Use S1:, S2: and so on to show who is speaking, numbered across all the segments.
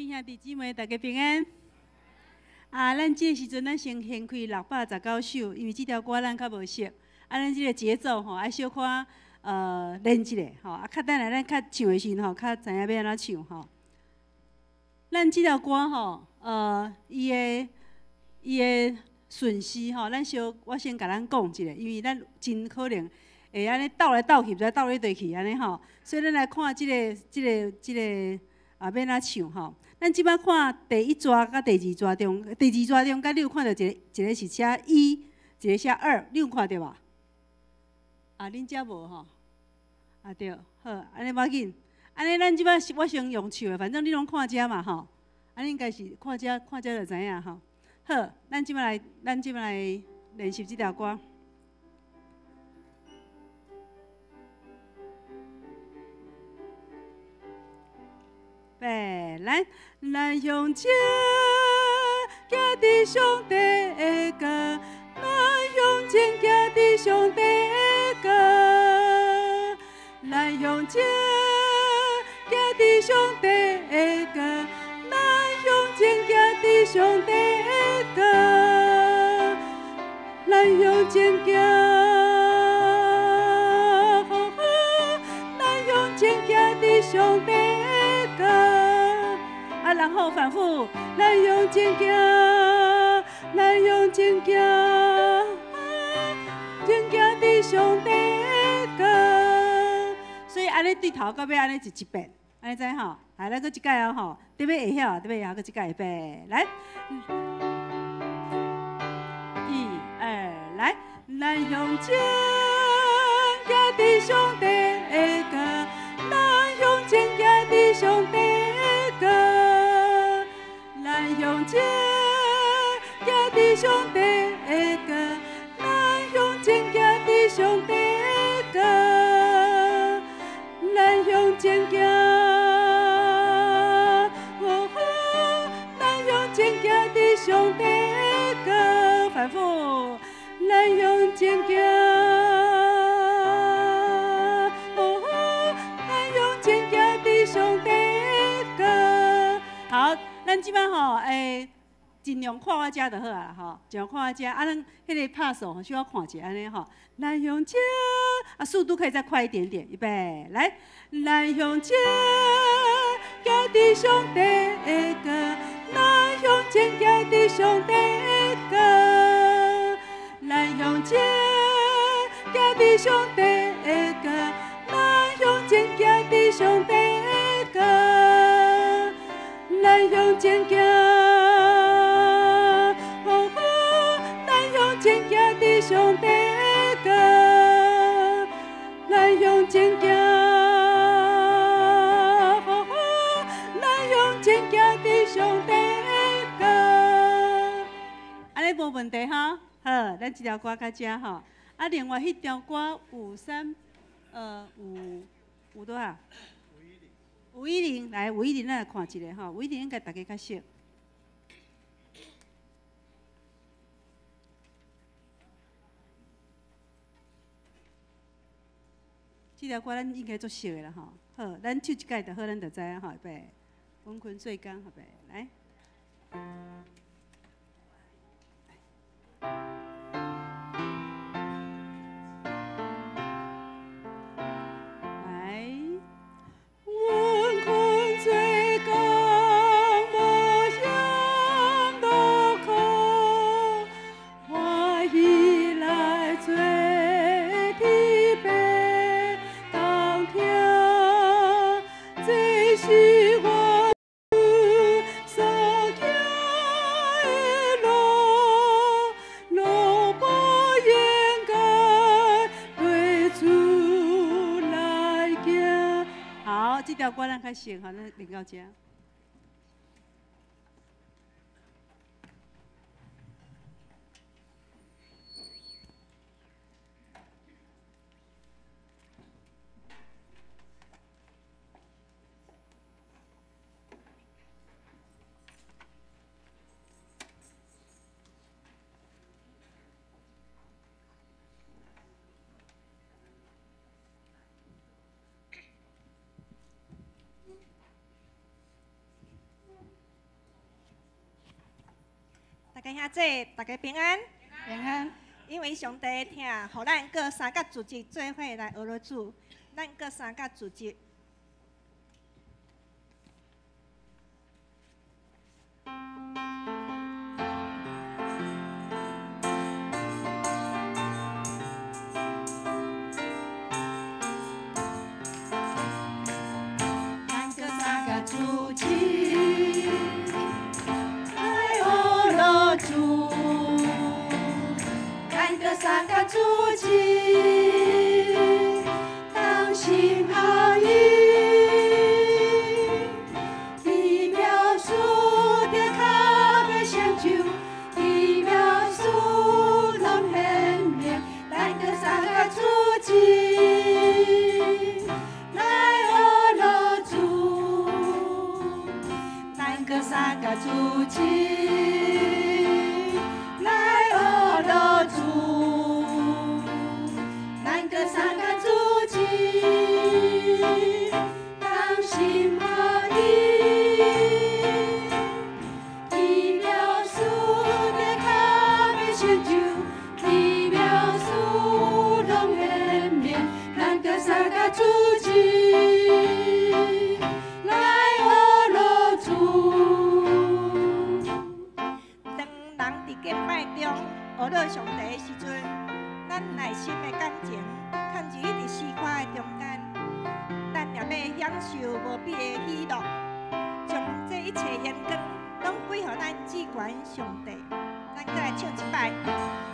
S1: 位兄弟姊妹，大家平安。啊，咱這个時陣，咱先掀開619首，因為這條歌咱較無熟。啊，咱這個節奏吼，愛小可練一下吼。啊，較等下咱較唱的時陣吼，較知影欲按怎唱吼。咱這條歌吼，伊的順序吼，咱小我先共咱講一下，因為咱真可能會按呢鬥來鬥去，毋知鬥佗佗去按呢吼。所以咱來看這個。啊，欲按怎唱吼？咱這擺看第一逝佮第二逝中，第二逝中間你有看著一個，一個是寫一，一個寫二，你有看著無？啊，恁遮無吼？啊對，好，按呢無要緊。按呢咱這擺我先用唱的，反正你攏看遮嘛吼。按呢應該是看遮看遮就知影吼。好，咱這擺來練習這條歌。來，咱向前行佇上帝的國，咱向前行佇上帝的國，咱向前行佇上帝的國，咱向前行佇上帝的國，咱向前行，咱向前行佇上帝的國。啊，然後反覆，咱向前行，咱向前行，前行佇上帝的國。所以按呢對頭到尾按呢一一遍，按呢知吼？來，咱閣一擺哦吼，特別會曉，特別會曉，閣一擺預備，來，一、二，來，咱向前行佇上帝的國，咱向前行佇上帝的國，咱向前行佇上帝的國，咱向前行佇上帝的國，咱向前行，咱向前行佇上帝的國，反覆，咱向前行。咱向前行佇上帝的國。好，咱這擺吼，盡量看我遮就好啊，吼，盡量看我遮。啊，咱彼個拍數吼，小可看一下按呢吼。咱向前，啊，速度可以再快一點點，預備，來，咱向前行佇上帝的國，咱向前行佇上帝的國，咱向前行佇上帝的國，咱向前行佇上帝的國，咱向前行，咱向前行佇上帝的國，咱向前行，咱向前行佇上帝的國。按呢無問題哈，好，咱這條歌到遮吼。啊，另外彼條歌53，五五多少？510，來五一零，咱來看一下吼。510應該大家較熟。這條歌咱應該足熟的啦吼。好，咱唱一擺就好，咱就知影吼。預備，阮困做工，預備，來。來，阮困做工無閒勞苦，歡喜來做天父同聽，這是我所行的路，路無應該對主來行。好，這條歌咱較熟吼，咱練到遮。
S2: 兄姊，大家平安。
S1: 平安。
S2: 因為上帝疼，予咱閣三甲主日做伙來學落主，咱閣三甲主日。
S1: 咱閣三甲主日，來學落主。咱閣三甲主日，同心合意，奇妙事的跤欲成就，奇妙事攏顯明。咱閣三甲主日，來學落主。咱閣三甲主日，來學落主。咱閣三甲主日，同心合意，奇妙事的跤欲成就，奇妙事攏顯明。咱閣三甲主日，來學落主。
S2: 當人佇敬拜中學落上帝的時陣，咱內心的感情囥入去佇詩歌的中間，咱也欲享受無比的喜樂，將這一切榮光攏歸予咱至懸上帝。咱閣來唱一擺，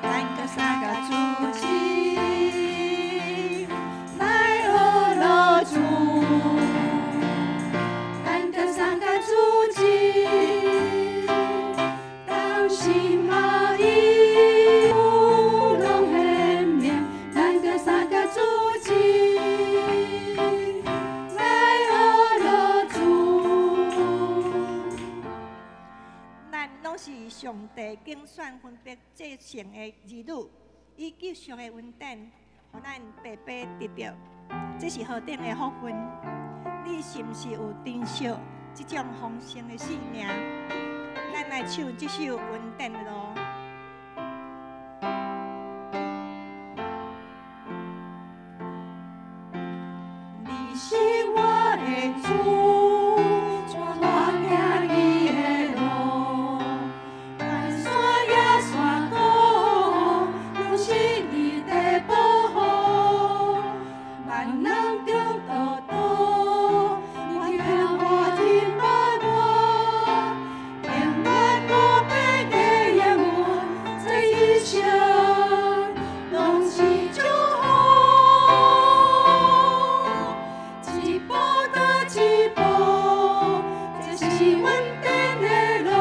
S1: 咱閣三甲主日，來學落主。咱閣三甲主日，同心合意，攏顯明。咱閣三甲主日，來學落主。
S2: 咱攏是上帝揀選分別這聖的兒女，以救贖的恩典，予咱白白得著，這是何等的福分！你是毋是有珍惜這種豐盛的生命？咱來唱這首恩典的路。
S1: 你是我的主，帶我行你的路，懸山也山谷，攏是你的保護。萬難中道途，你聽我認捌我，永遠無變的應允，這一生攏是祝福。一步閣一步，這是恩典的路。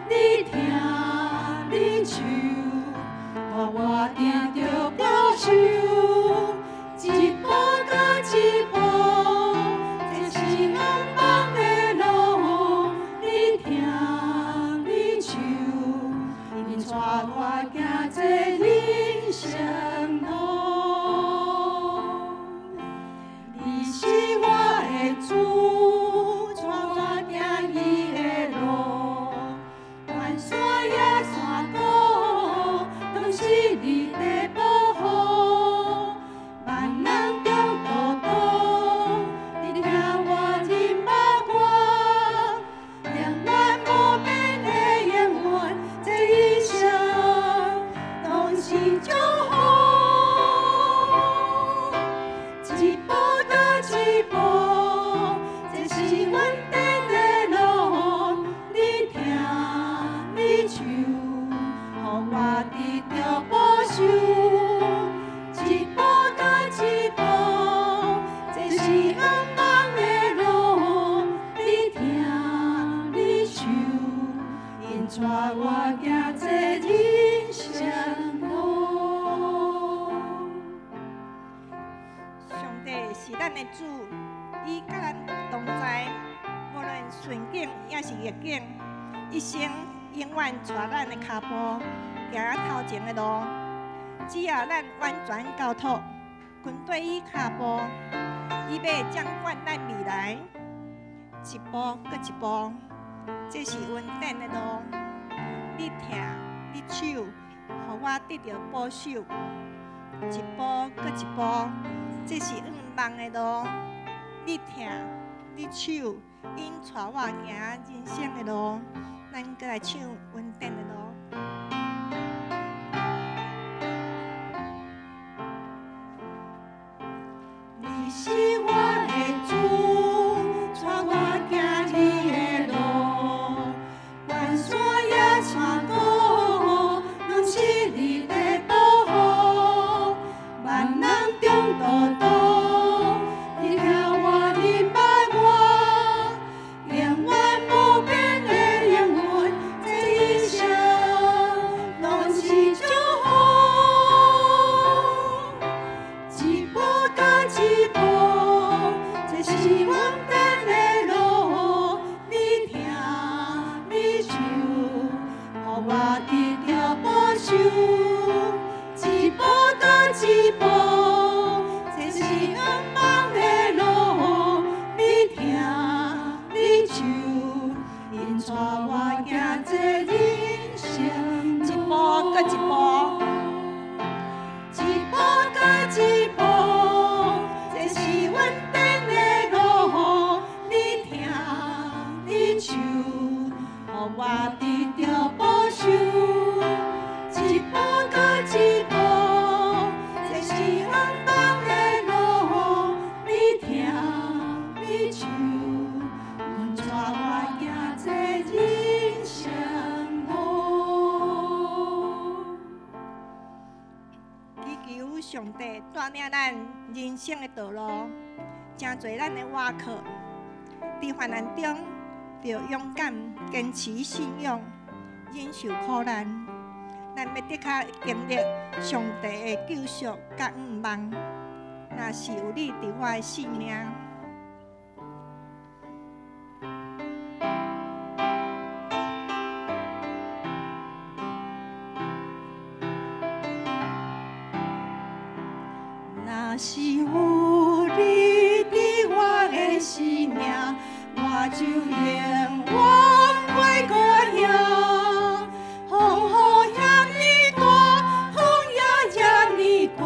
S1: 你聽恁手，予我得著保守。一步閣一步，這是仰望的路。你聽恁手，引帶我行這人生路。你是我的主，帶我行你的路，懸山也山谷，攏是你的保護。萬難中道途，你聽我認捌我，永遠無變的應允，這一生攏是祝福。一步閣一步，這是恩典的路。你聽你手，予我得著保守。一步閣一步，這是仰望的路。你聽你手，引帶我行這人生路。
S2: 上帝是咱的主，伊佮咱同在，無論順境抑是逆境，一生永遠帶咱的跤步行頭前的路。只要咱完全交託，跟綴伊跤步，伊欲掌管咱未來，一步閣一步，這是恩典的路。你疼，你手，予我得著保守，一步閣一步，這是向望的路。你疼，你手，引帶我行人生的路。咱閣來唱恩典的路。你是我的主，帶我行你的路，懸山也斜谷，攏是你的保護。萬難中途途，你疼我，你捌我，永遠無變的應允，這一生攏是祝福。一步甲一步，這是恩典的路。你疼你手，予我得著保守。一步閣一步，這是向望的路。你疼你手，引帶我行這人生一步閣一步，一步閣一步，這是恩典的路。你疼你手，予我得著保守。一步閣一步，這是向望的路。你疼你手，引帶我行這人生路。祈求上帝帶領咱人生的道路，成做咱的倚靠。佇患難中，著勇敢堅持信仰，忍受苦難。咱欲的確經歷上帝的救贖佮向望。若是有你佇我的生命，若是有你佇我的生命，我就永遠袂孤影。風雨遐爾大，風也遮爾寒，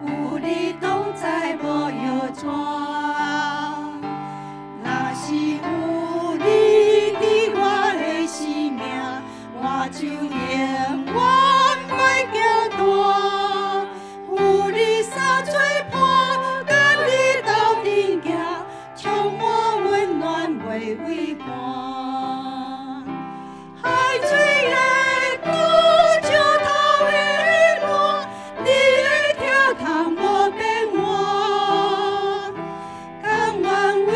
S2: 有你同在無搖逝。若是有你佇我的生命，我就永遠袂驚胆。有你相做伴，佮你鬥陣行，充滿溫暖袂畏寒。海水的拄石頭的岸，你的疼痛無變換，甘願為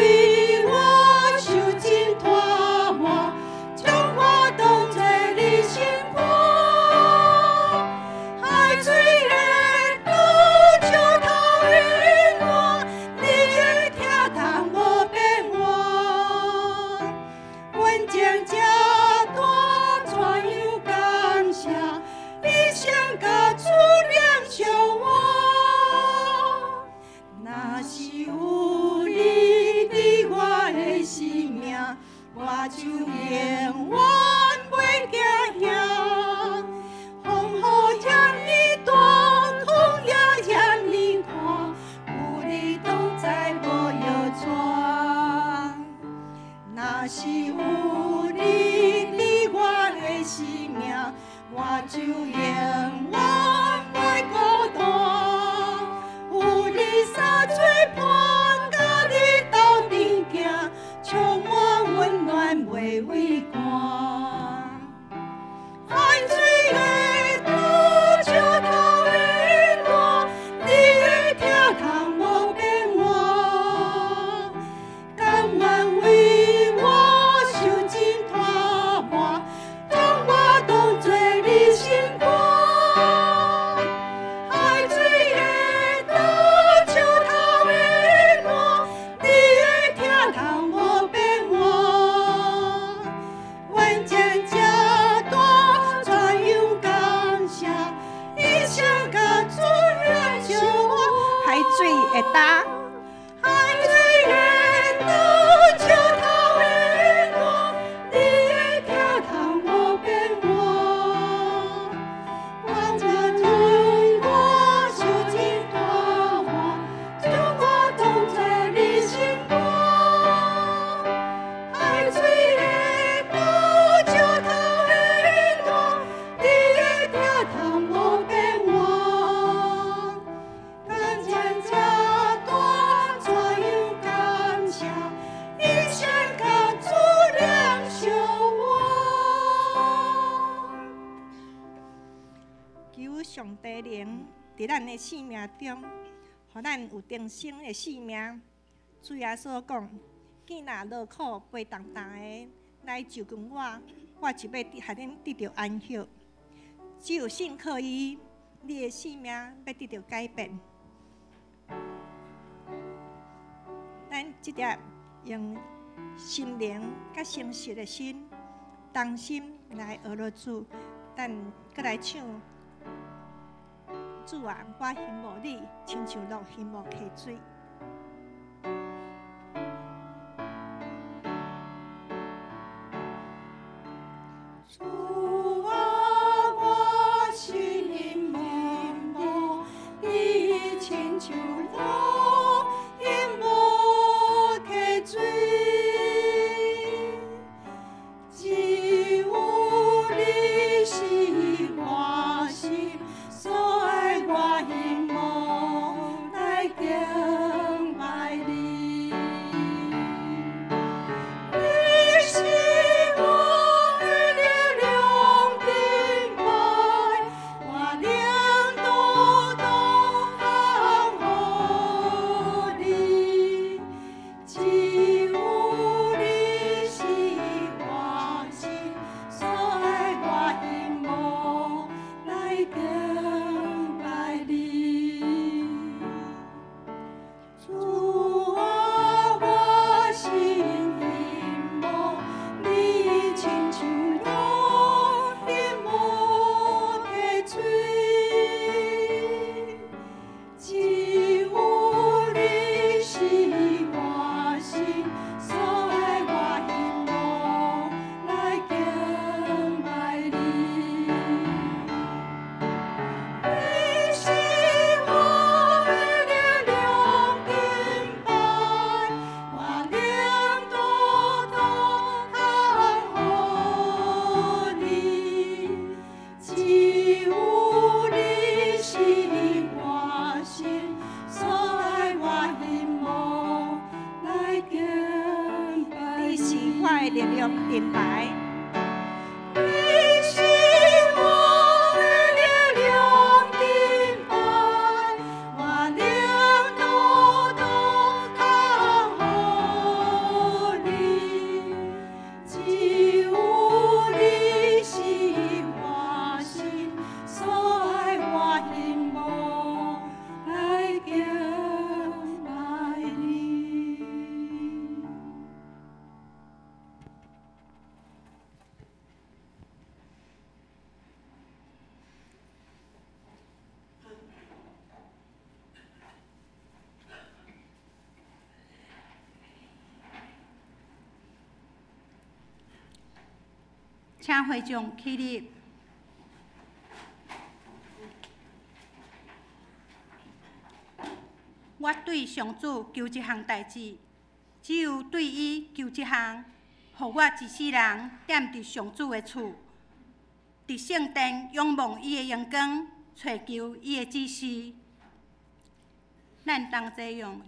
S2: 我受盡拖磨，將我當作你心肝。海水的拄石頭的岸，你的疼痛無變換，溫情這大，怎樣感謝？一生佮主兩相換。若是有你佇我的生命，我就永遠袂驚嚇。風雨遮爾大，風也遮爾寒，有你同在無搖逝。若是有你佇我的生命，我就永遠袂孤單。有你相做伴，佮你鬥陣行，充滿溫暖袂畏寒。海水的拄石頭的岸，你的疼痛無變換，甘願為我受盡拖磨，將我當作你心肝。佇咱的生命中，予咱有重生的生命。主耶穌講：囝若勞苦背重擔的來就近我，我就欲予恁得著安息。只有信靠伊，你的生命欲得著改變。咱這粒用心靈佮誠實的心，同心來學落主，咱閣來唱。主啊，我欣慕你，親像鹿欣慕溪水。主啊，我欣慕你，親像鹿欣慕溪水。只有你是我心所愛，我欣慕來敬拜你。你是我的力量盾牌，我靈拄倒降予你。只有你是我心所愛，我欣慕來敬拜你。主啊，我心欣慕你，親像鹿欣慕溪水。只有你是我心所愛，我欣慕來敬拜你。你是我的力量盾牌，我靈拄倒降予你。只有你是我心所愛，我欣慕來敬拜你。你是我的力量盾牌。你是我的力量盾牌，我靈拄倒降予你。只有你是我心所愛，我欣慕來敬拜你。
S3: 請會眾起立。我對上主求一項代誌，只有對伊求一項，予我一世人踮佇上主的厝，佇聖殿仰望伊的榮光，揣求伊的指示。咱同齊用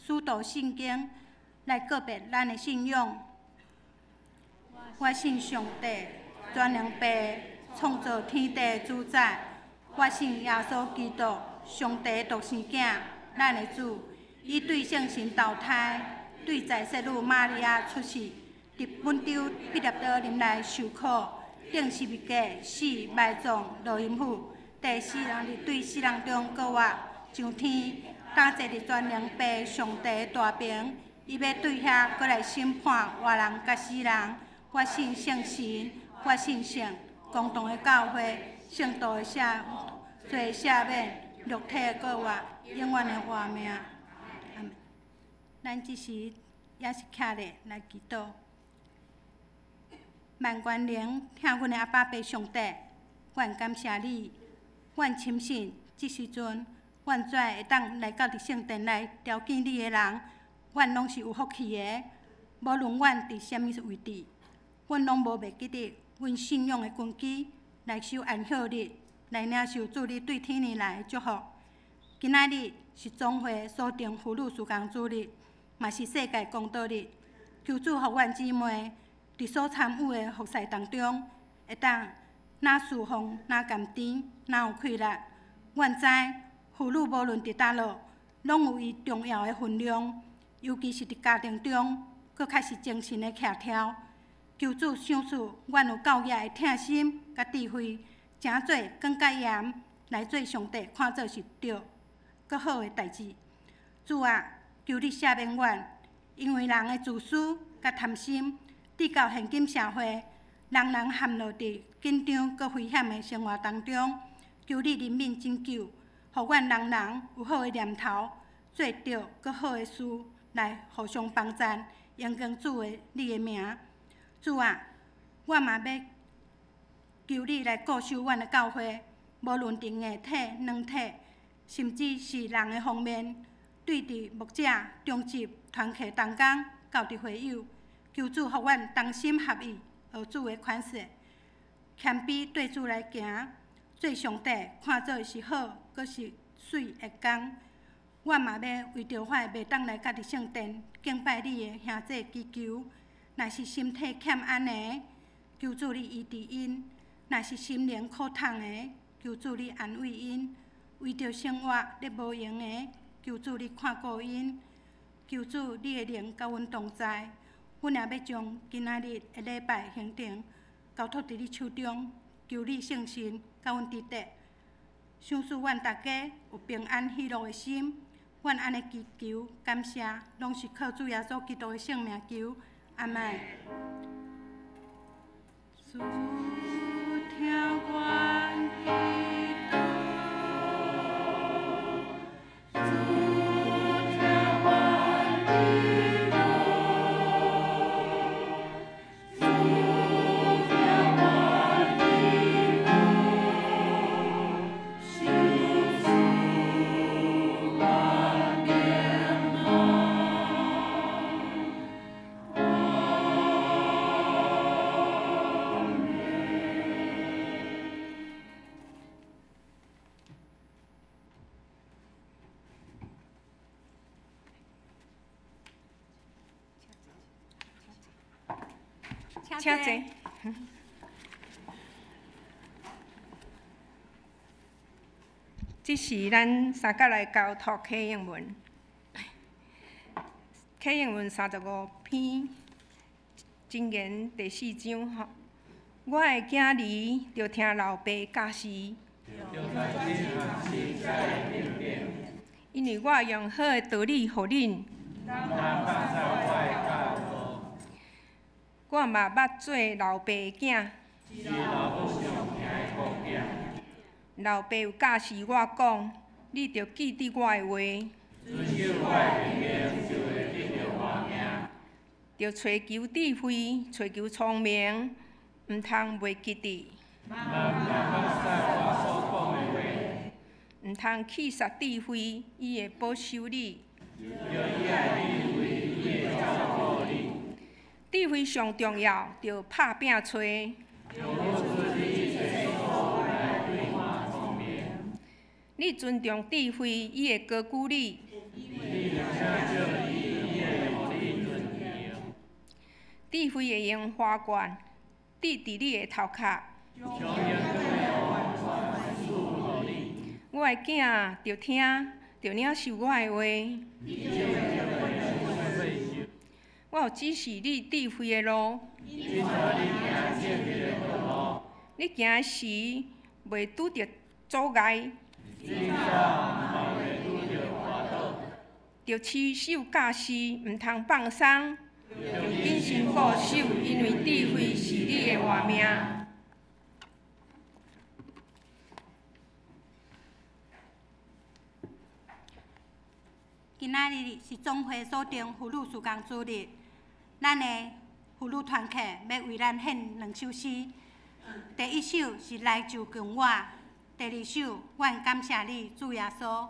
S3: 使徒信經來告別咱的信仰。我信上帝，全能父，創造天地的主宰。我信耶穌基督，上帝的獨生囝，咱的主。伊對聖神投胎，對在聖女瑪利亞出世，佇本丟彼拉多臨來受苦，釘十字架死埋葬，落陰府，第四日對死人中復活，上天，擔坐佇全能父上帝的大爿，伊欲對遐閣來審判活人佮死人。我信聖神，我信聖公同的教會，聖徒的赦罪赦免，肉體的復活，永遠的活命。阿們。咱這時也是徛咧來祈禱。萬全能疼阮的阿爸父上帝，阮感謝你，阮深信這時陣，阮遮會當來到佇聖殿內朝見你的人，阮攏是有福氣的。無論阮佇啥物位置，阮攏無袂記得阮信仰的根基，來守安息日，來領受主你對天年來的祝福。今仔日是總會所定婦女事工主日，嘛是世界公道日。求主予阮姊妹佇所參與的服事當中，會當若侍奉，若甘甜，若有氣力。阮知妇女無論佇佗落，攏有伊重要的分量，尤其是佇家庭中，閣較是精神的徛柱。求主賞賜阮有夠額的疼心佮智慧，誠做更較嚴來做上帝看做是對、閣好的代誌。主啊，求你赦免阮，因為人的自私佮貪心，直到現今社會，人人陷落佇緊張閣危險的生活當中。求你憐憫拯救，予阮人人有好的念頭，做對閣好的事，來互相幫贊，榮光主的你的名。主啊，我嘛欲求你來顧守阮的教會，無論佇硬體、軟體，甚至是人的方面，對佇牧者、長執、團契同工、教職會友，求主予阮同心合意，學主的款式，謙卑對主來行，做上帝看做是好，閣是媠的工。我嘛欲為著我袂當來佮佇聖殿敬拜你的兄弟祈求，若是身體欠安的，求主你醫治𪜶；若是心靈苦痛的，求主你安慰𪜶；為著生活咧無閒的，求主你看顧𪜶。求主你的靈佮阮同在，阮也欲將今仔日的禮拜行程交託佇你手中，求你聖神佮阮佇底，賞賜阮逐家有平安喜樂的心。阮按呢祈求感謝，攏是靠主耶穌基督的聖名求，阿們。主聽阮祈禱，主聽阮祈禱，主聽阮祈禱，賞賜阮平安。阿們。
S2: 請坐。這是咱三角來交託啟應文，啟應文35篇，箴言第四章吼。我的囝兒著聽老爸教示，因為我用好的道理予恁。我嘛捌做老爸的囝，老爸有教示我講，你著記得我的話，著揣求智慧，揣求聰明，毋通袂記得，毋通棄殺智慧，伊會保守你。智慧上重要，著拍拚揣。你尊重智慧，伊會高舉你。智慧會用花冠戴佇你的頭殼。我的囝著聽，著領受我的話。我有指示你智慧的路。你行時袂拄著阻礙。著持守教示，毋通放鬆。著謹慎固守，因為智慧是你的活命。
S3: 今仔日是總會所定婦女事工主日，咱的婦女團契欲為咱獻兩首詩。第一首是來就近我，第二首阮感謝你，主耶穌。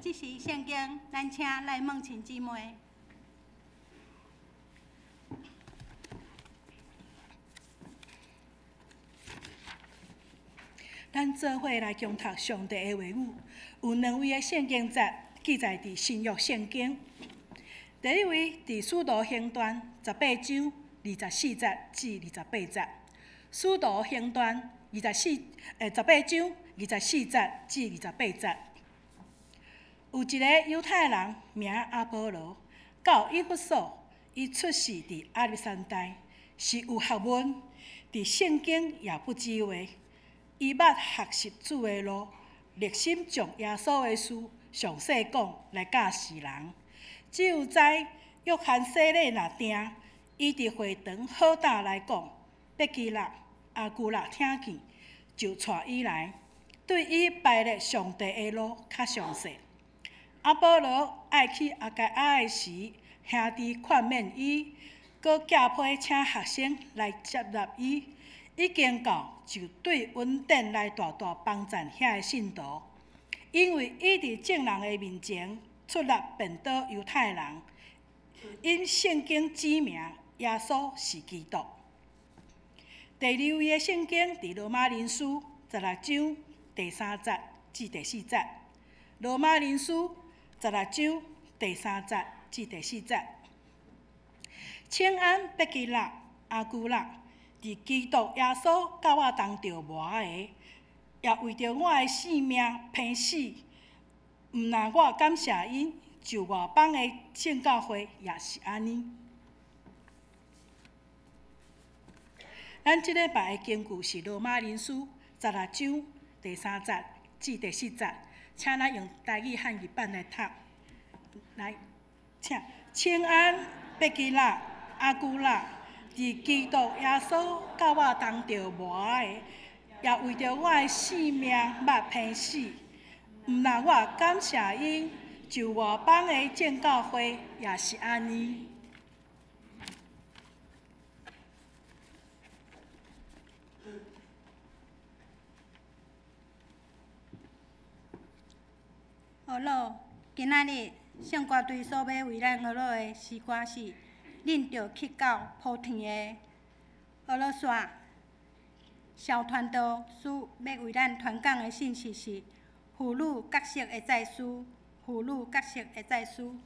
S3: 這時聖經，咱請賴夢琴姊妹。
S4: 咱做伙來共讀上帝的話語，有兩位的聖經節記載佇新約聖經。第一位佇使徒行傳18章24節至28節，使徒行傳18章24節至28節。有一个猶太人名阿波羅，到以弗所，伊出世佇亞歷山大，是有學問，佇聖經也不止話。伊捌學習主的路，熱心將耶穌的事詳細講來教示人。只有知約翰洗禮若定，伊佇會堂好膽來講，百基拉、亞居拉聽見，就帶伊來，對伊排列上帝的路較詳細。阿波羅愛去亞該亞的時，兄弟勸勉伊，閣寄批請學生來接納伊。已經到，就對恩典來大大幫贊遐个信徒，因為伊佇眾人的面前出來辯倒猶太人，因聖經指明耶穌是基督。第二位的聖經佇羅馬人書16章第3節至第4節，羅馬人書16章第3節至第4節，請安百基拉、亞居拉。佇基督耶穌佮我同著磨的，也為著我的性命拼死，毋但我感謝𪜶，就外邦的聖教會也是按呢。咱這禮拜的經句是羅馬人書16章第3節至第4節，請咱用台語漢語版來讀。來，請，請安百基拉、亞居拉。佇基督耶穌佮我同著磨的，也為著我的性命捌拼死，毋但我感謝𪜶，就外邦的正教會也是按呢。
S3: 学老，今仔日圣歌队所欲为咱学老的诗歌是《恁著去到普天的学老山》。小传道师欲为咱传讲的信息是妇女角色的祭司，妇女角色的祭司。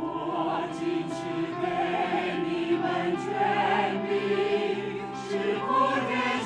S5: 我今赐给你们权柄，使普天。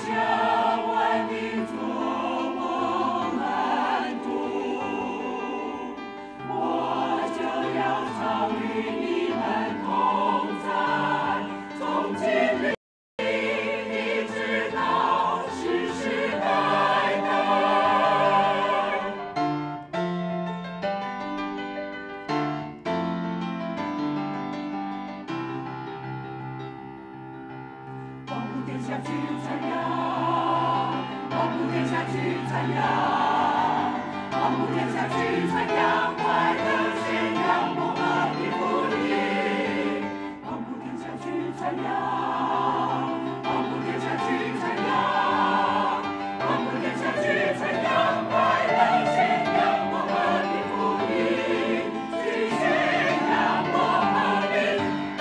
S5: 天下去傳揚，廣布天下去傳揚，廣布天下去傳揚，快樂宣揚蒙恩的福音。廣布天下去傳揚，廣布天下去傳揚，廣布天下去傳揚，快樂宣揚蒙恩的福音，去宣揚蒙恩的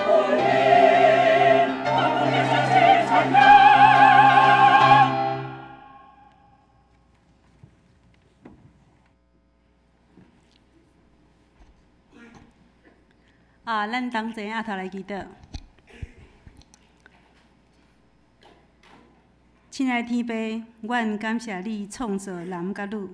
S5: 福音，廣布天下去傳揚。
S1: 啊，咱同齊阿頭來祈禱。親愛的天父，阮感謝你創造男佮女，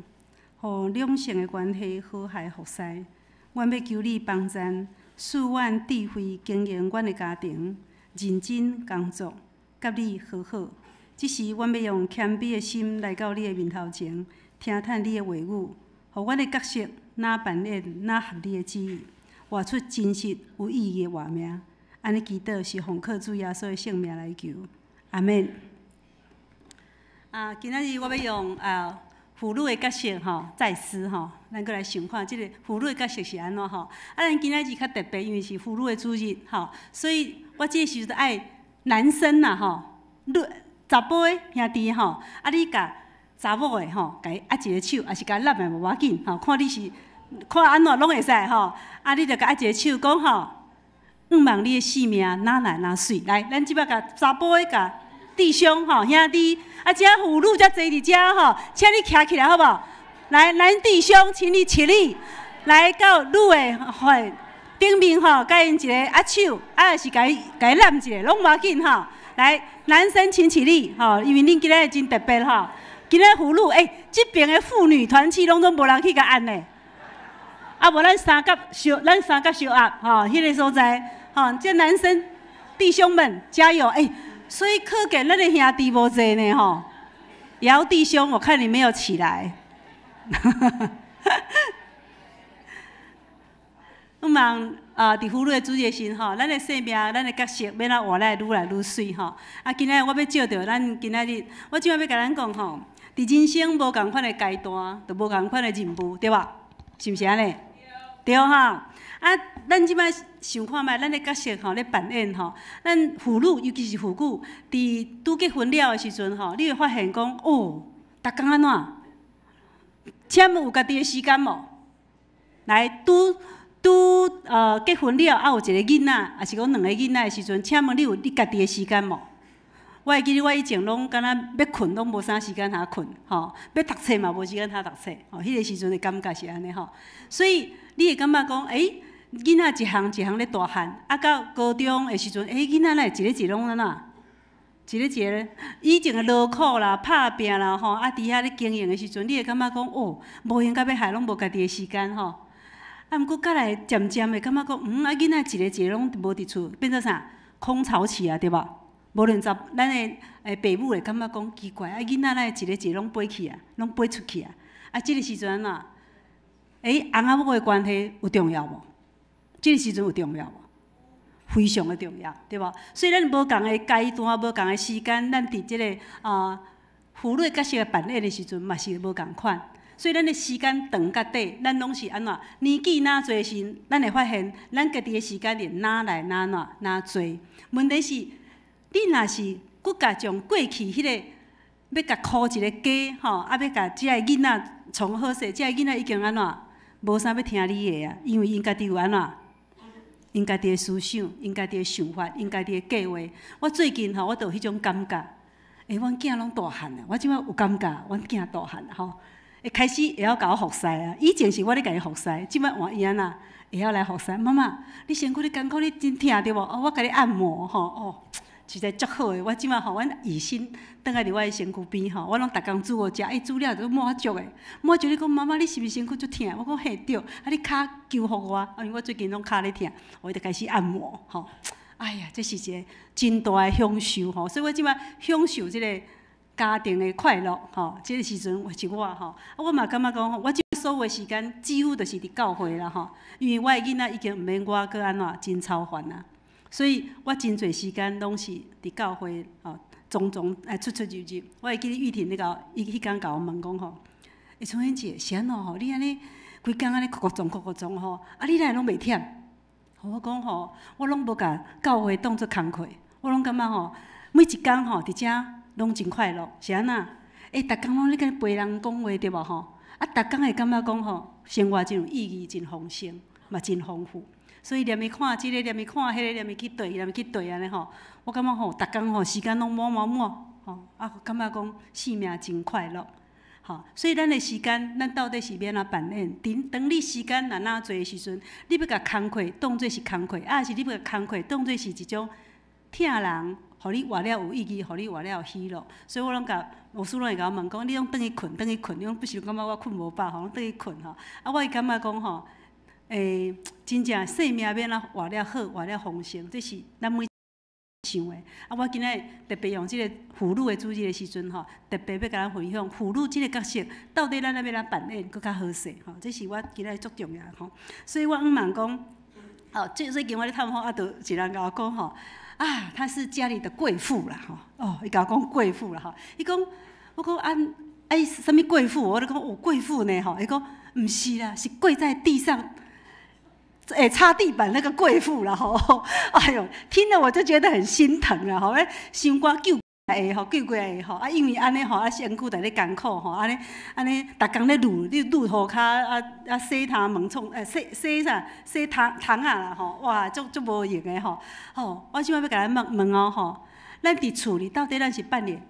S1: 予兩性的關係和諧服侍。阮欲求你幫贊，賜阮智慧經營阮的家庭，認真工作，佮你和好。這時，阮欲用謙卑的心來到你的面頭前，聽探你的話語，予阮的角色若扮演若合你的旨意，活出真實有意義的活命。按呢祈禱是奉靠主耶穌的聖名來求，阿們。啊，今仔日我欲用啊婦女的角色吼，祭司吼，咱閣來想看這个婦女的角色是按怎吼。啊，咱今仔日較特別，因為是婦女的主日吼，所以我這個時陣愛男生啦吼，女查埔的兄弟吼，啊你共查某的吼，共伊握一个手，抑是共伊攬的無要緊吼，看你是看按怎攏會使吼。啊，你著共握一个手，講吼，向望你的生命若來若媠。來，咱這擺共查埔的共弟兄吼兄弟，啊，這婦女才坐佇遮吼，請你徛起來好無？來，男弟兄，請你起立，來到女的吼頂面吼，共𪜶一个握手，啊，抑是共伊共伊攬一下，攏無要緊吼。來，男生請起立吼，因為恁今仔日真特別吼。今仔婦女，欸，這爿的婦女團契攏總無人去共按呢。啊，無咱三甲相，咱三甲相握吼，彼个所在吼，這男生弟兄們加油！欸，所以可見咱的兄弟無濟呢吼。姚弟兄，我看你沒有起來。向望啊，佇婦女的主日時吼，咱的生命、咱的角色，欲按怎活來愈來愈媠吼。啊，今仔日我欲借著咱今仔日，我這擺欲共咱講吼，佇人生無仝款的階段，就無仝款的任務，對無？是毋是按呢？對吼。啊，咱這擺想看覓，咱的角色吼咧扮演吼，咱婦女，尤其是婦女，佇拄結婚了的時陣吼，你會發現講，哦，逐工按怎？請問有家己的時間無？來，拄拄結婚了，啊有一个囡仔，抑是講兩个囡仔的時陣，請問你有你家己的時間無？我會記得我以前攏敢若欲睏攏無啥時間通睏，吼，欲讀冊嘛無時間通讀冊，吼，彼個時陣的感覺是按呢吼。所以你會感覺講，欸，囡仔一項一項咧大漢，啊到高中的時陣，欸，囡仔哪會一个一个攏按怎？一個一個以前的勞苦啦、拍拚啦，吼，啊，佇遐咧經營的時陣，你會感覺講，哦，無閒甲欲害，攏無家己的時間吼。啊，毋過甲來漸漸會感覺講，啊，囡仔一個一個攏無佇厝，變做啥？空巢期啊，對無？無論查咱的爸母會感覺講奇怪，啊，囡仔哪會一個一個攏飛去啊，攏飛出去啊？啊，這个時陣按怎？欸，翁仔某的關係有重要無？這个時陣有重要無？非常的重要，對無？所以咱無仝的階段，無仝的時間，咱佇這个啊婦女角色扮演的時陣嘛是無仝款。所以咱的時間長佮短，咱攏是按怎？年紀若濟時，咱會發現咱家己的時間會若來若怎若濟。問題是，你若是閣共將過去彼个欲共箍一个家吼，啊欲共這个囡仔創好勢，這个囡仔已經按怎？無啥欲聽你的啊，因為𪜶家己有按怎？𪜶家己的思想，𪜶家己的想法，𪜶家己的計劃。我最近吼，我就有彼種感覺，欸，阮囝攏大漢啊，我這擺有感覺，阮囝大漢吼，會開始會曉共我服侍啊。以前是我咧共伊服侍，這擺換伊按怎會曉來服侍。媽媽，你身軀咧艱苦，你真疼對無？哦，我共你按摩吼，哦，實在足好的。我這擺吼，阮醫生轉來佇我的身軀邊吼，我攏逐工煮予食，伊煮了就滿足的，滿足你講媽媽，你是毋是身軀足疼？我講嘿對，啊你跤求予我，啊因為我最近攏跤咧疼，我就開始按摩吼。哎呀，這是一個真大的享受吼，所以我這擺享受這个家庭的快樂吼。這个時陣是我吼，啊我嘛感覺講吼，我這所有的時間幾乎就是佇教會啦吼，因為我的囡仔已經毋免我閣按怎真操煩啊。所以我真濟時間攏是佇教會吼，慫慫哎出出入入。我會記得玉婷咧共伊彼工共我問講吼，欸，春燕姐是按怎吼？你按呢規工按呢哭哭撞哭哭撞吼，啊你哪會攏袂忝？我講吼，我攏無共教會當做工課，我攏感覺吼，每一工吼佇遮攏真快樂，是按怎？欸，逐工攏咧共陪人講話對無吼？啊，逐工會感覺講吼，生活真有意義，真豐盛，嘛真豐富。所以連伊看這个，連伊看彼个，連伊去對，連伊去對按呢吼，我感覺吼，逐工吼時間攏滿滿滿，吼啊，感覺講生命真快樂。吼，所以咱的時間，咱到底是欲按怎扮演？當當你時間若若濟的時陣，你欲共工課當做是工課，抑是你欲共工課當做是一種疼人，予你活了有意義，予你活了有喜樂。所以我攏共牧師攏會共我問講，你攏轉去睏，轉去睏，你講不是感覺我睏無飽吼，攏轉去睏吼。啊，我會感覺講吼，欸，真正生命欲按怎活了好，活了豐盛，這是咱每想的。啊，我今仔日特別用這个婦女的主日的時陣吼，特別欲共咱分享婦女這个角色，到底咱欲按怎扮演，閣較好勢吼。這是我今仔日足重要的吼。所以我向望講，哦，最近我咧探訪啊，就一人共我講吼，啊，她是家裡的貴婦啦吼。哦，伊共我講貴婦啦吼。伊講，我講啊，啊，伊啥物貴婦？我咧講哦，貴婦呢吼。伊講毋是啦，是跪在地上。欸，擦地板那個貴婦啦吼，哎喲，聽了我就覺得很心疼啦吼，傷趕救來吼，救過來吼，啊，因為按呢吼，啊，身軀佇咧艱苦吼，按呢按呢，逐工咧攄，咧攄塗跤，啊啊，洗頭毛創，洗洗啥，洗窗窗仔啦吼，哇，足足無閒的吼，吼，我這擺欲共咱問問哦吼，咱佇厝裡到底咱是扮演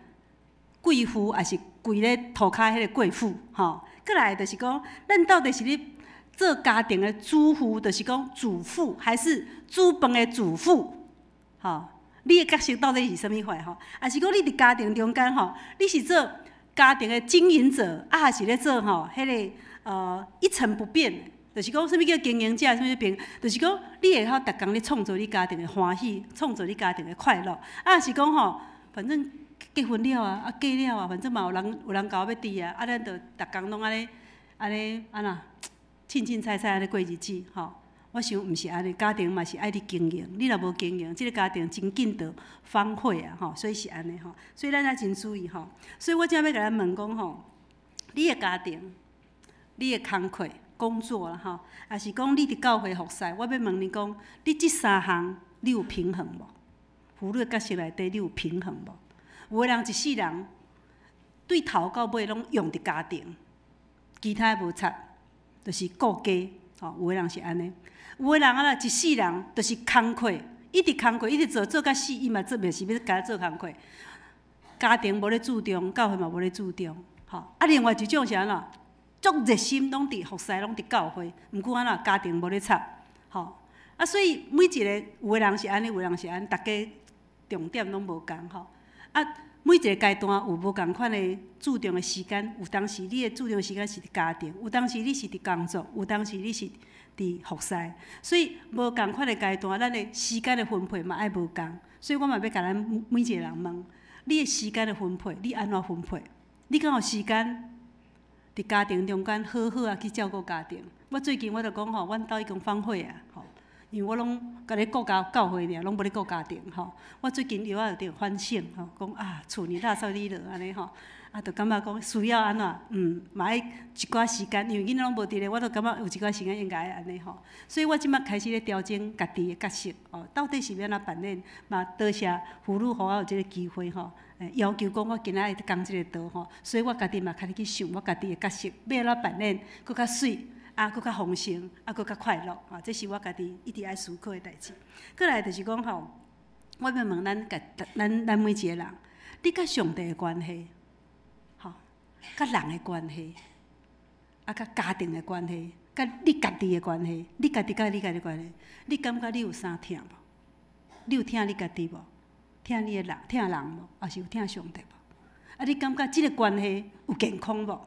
S1: 貴婦，抑是跪咧塗跤彼个貴婦吼？過來就是講，咱到底是咧做家庭的主婦，就是講主婦，還是煮飯的主婦？吼，你的角色到底是啥物款吼？抑是講你佇家庭中間吼，你是做家庭的經營者，啊，還是咧做吼彼个一成不變？就是講啥物叫經營者，啥物變？就是講你會曉逐工咧創造你家庭的歡喜，創造你家庭的快樂。啊，是講吼，反正結婚了啊，啊嫁了啊，反正嘛有人有人共我欲豬啊，啊，咱就逐工攏按呢按呢按怎？凊凊彩彩按呢過日子，吼！我想毋是按呢，家庭嘛是愛你經營，你若無經營，這个家庭真緊就荒廢啊，吼！所以是按呢，吼！所以咱愛真注意，吼！所以我這欲共咱問講，吼，你的家庭、你的工課、工作啦，吼，抑是講你佇教會服侍，我欲問你講，你這三項你有平衡無？婦女的角色內底你有平衡無？有的人一世人對頭到尾攏用佇家庭，其他無插。就是顧家，吼，有的人是按呢，有的人啊啦，一世人就是工課，一直工課，一直做，做甲死，伊嘛做袂是欲共做工課。家庭無咧注重，教會嘛無咧注重，吼。啊，另外一種是按怎？足熱心，攏佇服侍，攏佇教會，毋過按怎家庭無咧插，吼。啊，所以每一个有的人是按呢，有的人是按呢，逐家重點攏無仝，吼。啊，每一个階段有無仝款的注重的時間，有當時你的注重時間是佇家庭，有當時你是佇工作，有當時你是佇服侍，所以無仝款的階段，咱的時間的分配嘛愛無仝。所以我嘛欲共咱每一个人問：你的時間的分配，你按怎分配？你敢有時間佇家庭中間好好啊去照顧家庭？我最近我就講吼，阮兜已經荒廢啊，吼。因為我攏共咧顧家教會爾，攏無咧顧家庭吼。我最近藥仔有點反省吼，講啊，厝裡垃圾裡落按呢吼，啊，就感覺講需要按怎，嘛愛一寡時間，因為囡仔攏無佇咧，我就感覺有一寡時間應該愛按呢吼。所以我這擺開始咧調整家己的角色，哦，到底是欲按怎扮演？嘛多謝婦女予我有這个機會吼，要求講我今仔日講這个道吼，所以我家己嘛開始去想我家己的角色，欲按怎扮演，閣較媠。啊，閣較豐盛，啊，閣較快樂，啊，這是我家己一直愛思考的代誌。過來就是講吼，我欲問咱家，咱咱每一个人，你佮上帝的關係，吼，佮人的關係，啊，佮家庭的關係，佮你家己的關係，你家己佮你家己的關係，你感覺你有啥疼無？你有疼你家己無？疼你的人，疼人無？抑是有疼上帝無？啊，你感覺這个關係有健康無？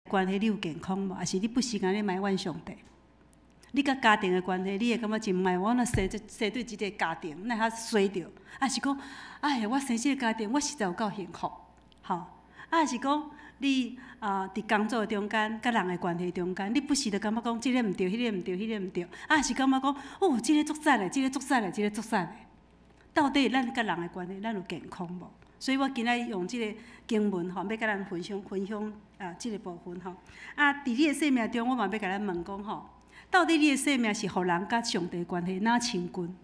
S1: 關係你有健康無？抑是你不時間咧埋怨上帝？你佮家庭的關係，你會感覺真埋怨？我若生這生對這个家庭，哪會遐衰著？抑是講，哎呀，我生這个家庭，我實在有夠幸福，吼！啊，是講你啊，佇工作中間，佮人的關係中間，你不時就感覺講，這个毋對，彼个毋對，彼个毋對，啊，是感覺講，哦，這个足讚的，這个足讚的，這个足讚的。到底咱佮人的關係，咱有健康無？所以我今仔日用這个經文吼，欲佮咱分享分享啊，這个部分吼。啊，佇你的生命中，我嘛欲共咱問講吼，到底你的生命是予人佮上帝關係哪親近？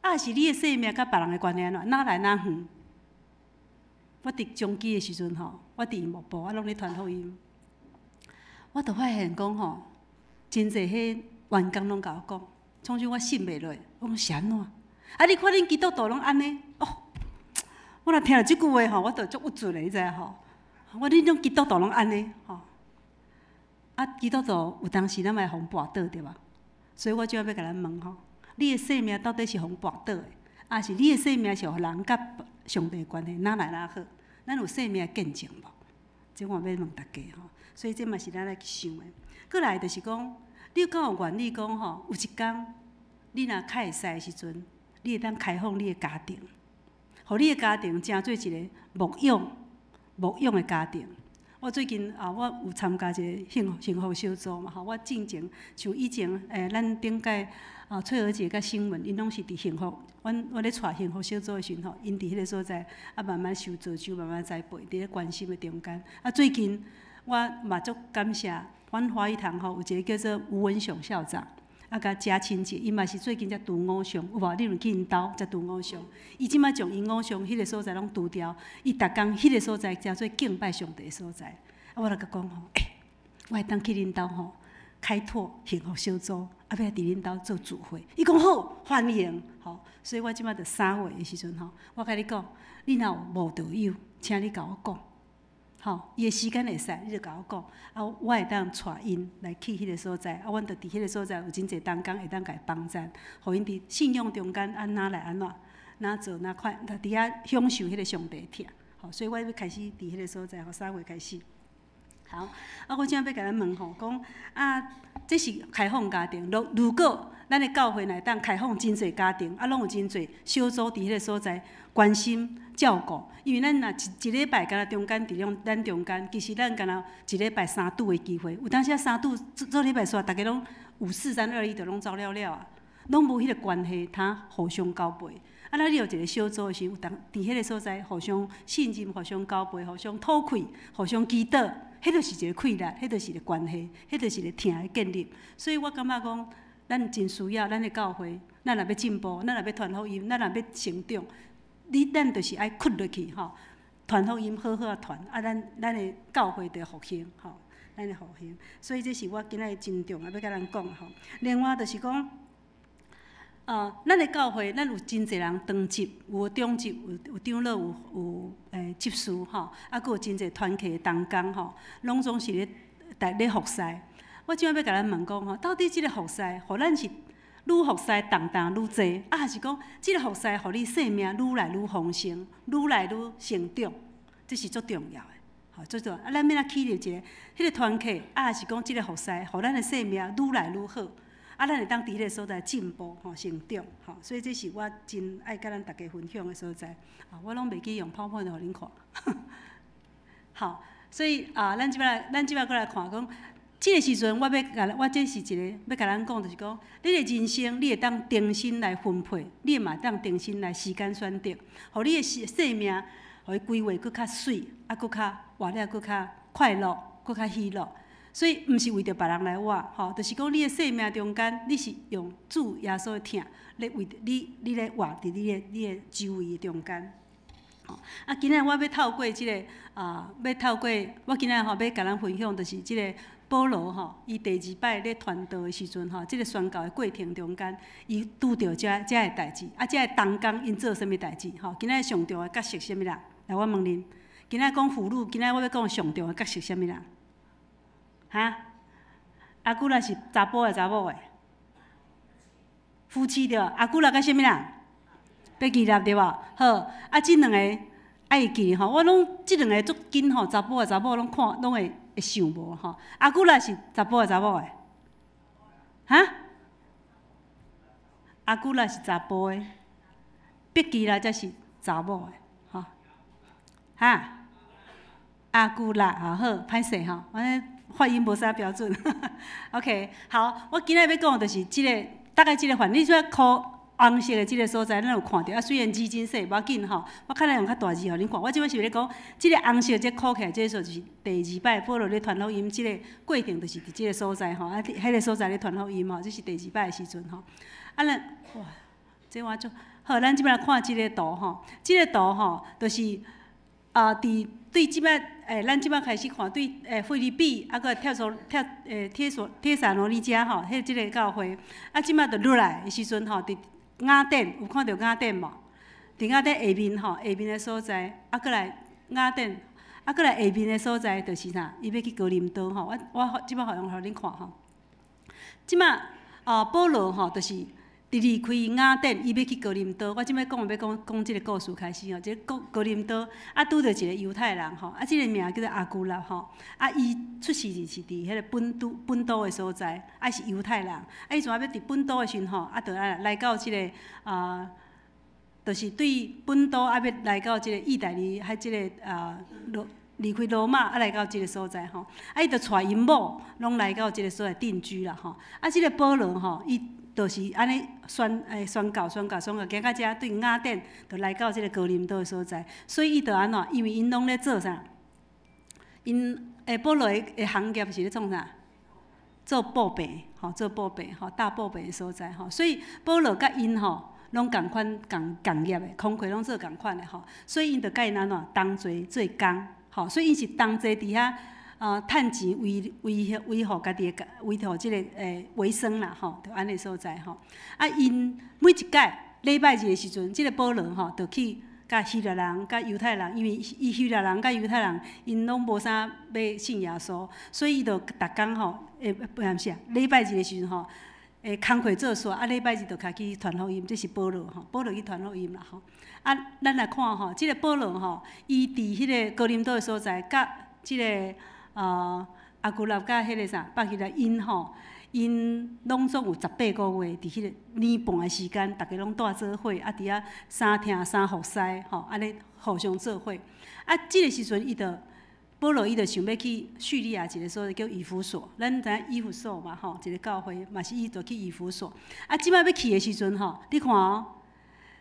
S1: 啊，是你的生命佮別人的關係按怎？哪來哪遠？我佇中基的時陣吼，我佇牧部，我攏咧傳福音，我就發現講吼，真濟彼員工攏共我講，創啥我信袂落，我講是按怎？啊！你看恁基督徒攏按呢？哦，我若聽著這句話吼，我就足鬱卒的，你知影吼？我恁種基督徒攏按呢？吼！啊，基督徒有當時咱嘛會予人跋倒對無？所以我就欲共咱問吼，你的生命到底是予人跋倒的，抑是你的生命是予人佮上帝關係哪來哪好？咱有生命的見證無？這我欲問大家吼。所以這嘛是咱來去想的。過來就是講，你敢有願意講吼？有一工你若較會使的時陣，你會當開放你的家庭，予你的家庭成做一个牧養、牧養的家庭。我最近啊，我有參加一个幸幸福小組嘛，吼，我進前像以前咱頂屆啊翠娥姐佮新聞，𪜶攏是佇幸福，阮我咧帶幸福小組的時陣吼，𪜶佇彼个所在啊慢慢受造就，慢慢栽培，佇咧關心的中間。啊，最近我嘛足感謝阮華語堂吼，有一个叫做吳文雄校長。啊，佮嘉清姐，伊嘛是最近才除偶像，有無？你有去𪜶兜才除偶像？伊這擺將𪜶偶像彼个所在攏除掉，伊逐工彼个所在成做敬拜上帝的所在。啊，我就共講吼，欸，我會當去恁兜吼，開拓幸福小組，啊，欲來佇恁兜做聚會。伊講好，歡迎，吼。所以我這擺就3月的時陣吼，我共你講，你若有慕道友，請你共我講。吼，伊的時間會使，你就共我講，啊，我會當帶𪜶來去彼个所在，啊，阮就佇彼个所在有真濟同工會當共伊幫贊，予𪜶佇信仰中間按怎來按怎，哪做哪快，佇遐享受彼个上帝疼，吼，所以我欲開始佇彼个所在，予3月開始。好，啊，我這欲共咱問吼，講啊，這是開放家庭，如如果咱的教會若會當開放真濟家庭，啊，攏有真濟小組佇彼个所在關心照顧，因為咱若一一禮拜敢若中間佇種咱中間，其實咱敢若一禮拜三拄的機會，有當時啊三拄做做禮拜煞，逐家攏五四三二一就攏走了了啊，攏無彼个關係，通互相交陪。啊，咱你有一个小組的時，有當佇彼个所在互相信任、互相交陪、互相討氣、互相祈禱，彼就是一个氣力，彼就是一个關係，彼就是一個疼的建立。所以我感覺講，咱真需要咱的教會，咱若欲進步，咱若欲傳福音，咱若欲成長，你咱就是愛窟落去吼，傳福音好好仔傳，啊，咱咱的教會就復興吼，咱的復興。所以這是我今仔日真重要欲共咱講的吼。另外就是講，咱的教會，咱有真濟人當執，有長執，有有長老，有有執事吼，啊，閣有真濟團契的同工吼，攏總是咧帶咧服侍。我這擺欲共咱問講吼，到底這个服侍，予咱是愈服侍重擔愈濟，啊，還是講這个服侍予你生命愈來愈豐盛，愈來愈成長，這是足重要的，吼，足重要。啊，咱欲按怎起立一个彼个團契，啊，還是講這个服侍，予咱的生命愈來愈好？啊，咱會當佇彼个所在進步吼，成長吼，所以這是我真愛共咱大家分享的所在。啊，我攏袂記用 PowerPoint 予恁看。好，所以啊，咱這擺咱這擺閣來看講，這个時陣我欲共我這是一个欲共咱講，就是講，你的人生你會當重新來分配，你嘛會當重新來時間選擇，予你的生生命，予伊規劃閣較媠，啊，閣較活了閣較快樂，閣較喜樂。所以，毋是為著別人來活，吼，就是講你的生命中間，你是用主耶穌的疼，咧為著你，你咧活佇你的周圍的中間。啊，今仔日我欲透過這个啊，欲透過我今仔日吼欲共咱分享，就是這个保羅吼，伊第二擺咧傳道的時陣吼，這个宣教的過程中間，伊拄著這這个代誌，啊，這个同工𪜶做啥物代誌？吼，今仔日上重要的角色啥物人？來，我問恁，今仔日講婦女，今仔日我欲講上重要的角色啥物人？哈？亞居拉是查埔的查某的？夫妻對無？亞居拉佮啥物人？百基拉對無？好，啊，這兩個愛會記吼，我攏這兩个足緊吼，查埔的查某攏看，攏會會想無吼。亞居拉是查埔的查某的？哈？亞居拉是查埔的，百基拉才是查某的，吼。哈？亞居拉，好好，歹勢吼，我發音無啥標準。OK，好，我今仔日欲講的就是這个，大概這个範，你說箍紅色的這个所在，咱有看著。啊，雖然字真細，無要緊吼。我較來用較大字予恁看。我這擺是咧講，這个紅色這箍起來，這个所就是第二擺保羅咧傳福音，這个過程就是佇這个所在吼。啊，彼个所在咧傳福音吼，這是第二擺的時陣吼。啊，咱哇，這我足好，咱這擺來看這个圖吼。這个圖吼，就是啊，佇對這擺咱這擺開始看對腓立比，啊，閣帖所帖帖所帖撒羅尼迦吼，彼這个教會，啊，這擺就落來的時陣吼，佇雅典有看著雅典無？佇雅典下面吼，下面的所在，啊，閣來雅典，啊，閣來下面的所在就是啥？伊欲去哥林多吼。我這擺予予恁看吼。這擺啊，保羅吼，就是佇離開雅典，伊欲去哥林多。我這擺講欲講講這个故事開始吼，這个哥哥林多啊，拄著一个猶太人吼，啊，這个名叫做亞居拉吼，啊，伊出世就是佇彼个本都本都的所在，啊是猶太人，啊，伊怎欲佇本都的時陣吼，啊，就來來到這个啊，就是對本都啊，欲來到這个意大利，彼這个啊羅離開羅馬啊，來到這个所在吼，啊，伊就帶𪜶某攏來到這个所在定居啦吼，啊，這个保羅吼，伊就是按呢宣宣告宣告宣告，行到遮對雅典，就來到這个哥林多的所在，所以伊就按怎？因為𪜶攏咧做啥？𪜶保羅的行業是咧創啥？做布棚，吼，做布棚，吼，搭布棚的所在，吼，所以保羅佮𪜶吼，攏仝款仝仝業的，工課攏做仝款的吼，所以𪜶就佮𪜶按怎同齊做工，吼，所以𪜶是同齊佇遐趁錢維維維護家己的維護這个維生啦，吼，就按呢所在吼。啊，𪜶每一擺禮拜日的時陣，這个保羅吼，就去佮希臘人、佮猶太人，因為伊希臘人佮猶太人，𪜶攏無啥欲信耶穌，所以伊就逐工吼，毋是啊，禮拜日的時陣吼，工課做煞，啊，禮拜日就開去傳福音，這是保羅吼，保羅去傳福音啦吼。啊，咱來看吼，這个保羅吼，伊佇彼个哥林多的所在，佮這个亞居拉佮彼个啥，百基拉𪜶吼，𪜶攏總有18個月，佇彼个年半的時間，逐家攏蹛做伙，啊，佇遐三聽三服侍，吼，按呢互相做伙。啊，這个時陣伊就保羅伊就想欲去敘利亞一个所在叫以弗所，咱知影以弗所嘛吼，一个教會嘛是伊就去以弗所。啊，這擺欲去的時陣吼，你看哦，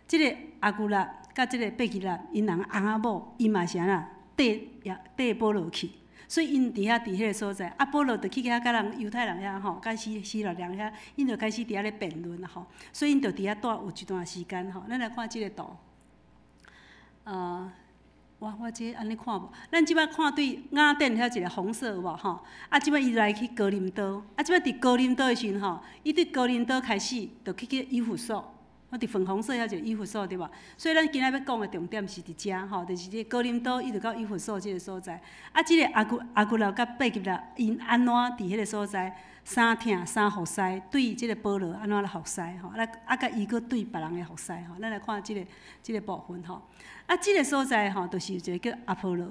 S1: 這个亞居拉佮這个百基拉，𪜶人翁仔某，伊嘛是按怎綴也綴保羅去。所以𪜶佇遐佇彼个所在，啊，保羅就去遐佮人猶太人遐吼，佮希希臘人遐，𪜶就開始佇遐咧辯論啦吼。所以𪜶就佇遐蹛有一段時間吼。咱來看這个圖，我這按呢看無？咱這擺看對雅典遐一个紅色有無吼？啊，這擺伊來去哥林多，啊，這擺佇哥林多的時陣吼，伊對哥林多開始就去去以弗所。我佇粉紅色遐一個以弗所對無？所以咱今仔欲講的重點是佇遮吼，就是這哥林多一直到以弗所這个所在。啊，這个亞居亞居拉佮百基拉，𪜶按怎佇彼个所在三疼三服侍，對這个保羅按怎來服侍吼？來啊，佮伊閣對別人的服侍吼。咱來看這个這个部分吼。啊，這个所在吼，就是有一个叫阿波羅。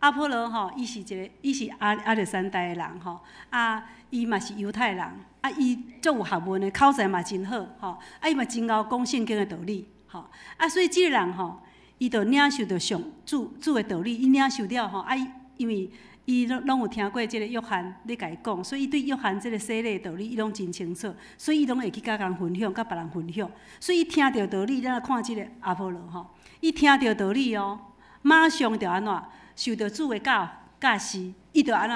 S1: 阿波羅吼，伊是一个，伊是亞亞歷山大的人吼，啊，伊嘛是猶太人，啊，伊足有學問的，口才嘛真好，吼，啊，伊嘛真𠢕講聖經的道理，吼，啊，所以這个人吼，伊就領受著上主主的道理，伊領受了吼，啊，伊因為伊攏攏有聽過這个約翰咧共伊講，所以伊對約翰這个洗禮的道理，伊攏真清楚，所以伊攏會去佮人分享，佮別人分享。所以伊聽著道理，咱來看這个阿波羅吼，伊聽著道理哦，馬上就按怎？受著主的教教示，伊就按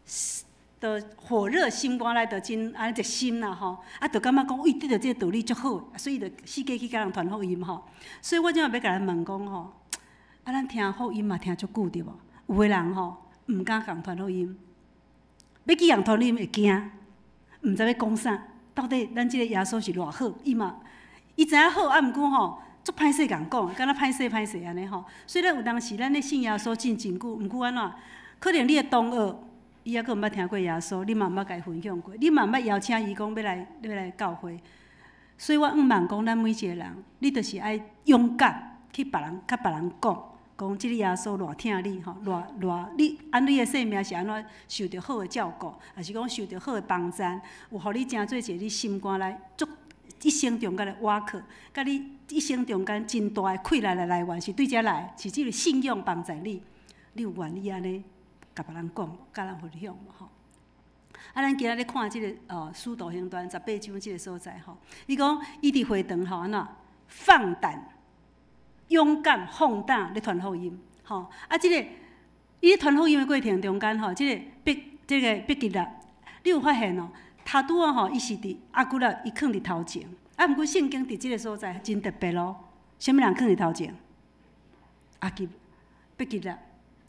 S1: 怎？就火熱心肝內，就真按呢熱心啦吼，啊，就感覺講，伊得著這个道理足好，所以就四界去共人傳福音吼。所以我這擺欲共咱問講吼，啊，咱聽福音嘛聽足久對無？有的人吼，毋敢共傳福音，欲去共傳福音會驚，毋知欲講啥。到底咱這个耶穌是偌好？伊嘛，伊知影好，啊，毋過吼，足歹勢共講，敢若歹勢歹勢按呢吼。所以咱有當時咱咧信耶穌信真久，毋過按怎？可能你的同學，伊猶閣毋捌聽過耶穌，你嘛毋捌共伊分享過，你嘛毋捌邀請伊講欲來欲來教會。所以我向望講，咱每一個人，你就是愛勇敢去別人，共別人講，講這个耶穌偌疼你吼，偌偌你按你的生命是按怎受著好的照顧，抑是講受著好的幫贊，有予你成做一個你心肝內足一生中間的倚靠，佮你一生中間真大的氣力的來源是對遮來，是這个信仰幫助你，你有願意按呢共別人講，共人分享無吼？啊，咱今仔日看這个使徒行傳十八章這个所在吼，伊講伊佇會堂吼按怎放膽、勇敢、放膽咧傳福音，吼啊！這个伊咧傳福音的過程中間吼，這個彼吉拉，你有發現哦？頭拄仔吼，伊是佇亞居拉，伊囥佇頭前，啊，毋過聖經佇這个所在真特別咯。啥物人囥佇頭前？亞吉彼吉拉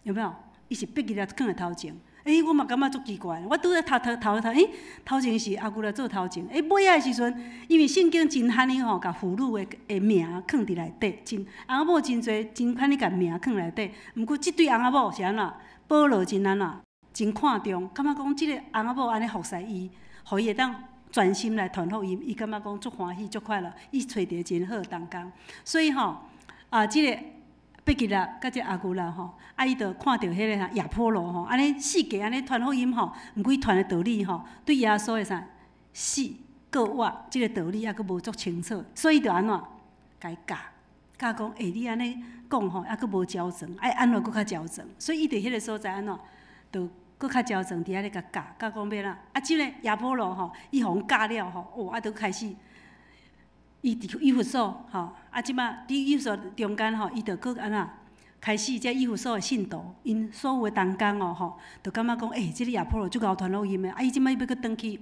S1: 有沒有？伊是彼吉拉囥佇頭前。欸，我嘛感覺足奇怪，我拄仔頭頭頭頭，欸，頭前是亞居拉做頭前，欸，尾仔的時陣，因為聖經真罕呢吼，共婦女的名囥佇內底，真翁仔某真濟，真罕呢共名囥內底。毋過這對翁仔某是按怎？保羅真按怎？真看重，感覺講這个翁仔某按呢服侍伊，予伊會當專心來傳福音，伊感覺講足歡喜、足快樂，伊揣著真好同工。所以吼，啊，這个彼吉拉佮這亞居拉吼，啊，伊就看著彼个啥亞波羅吼，按呢四界按呢傳福音吼，毋過伊傳的道理吼，對耶穌的啥死過活這个道理猶閣無足清楚，所以就按怎共伊教教講，欸，你按呢講吼，猶閣無周全，愛按怎閣較周全，所以伊佇彼个所在按怎，就閣較周全佇遐咧共教教講欲按怎，啊，這个亞波羅吼，伊予人教了吼，哦，啊，就開始。伊佇以弗所吼，啊，這擺佇以弗所中間吼，伊就閣按怎開始這以弗所的信徒，𪜶所有的同工哦吼，就感覺講，欸，這个亞波羅足𠢕傳福音的，啊，伊這擺欲閣轉去，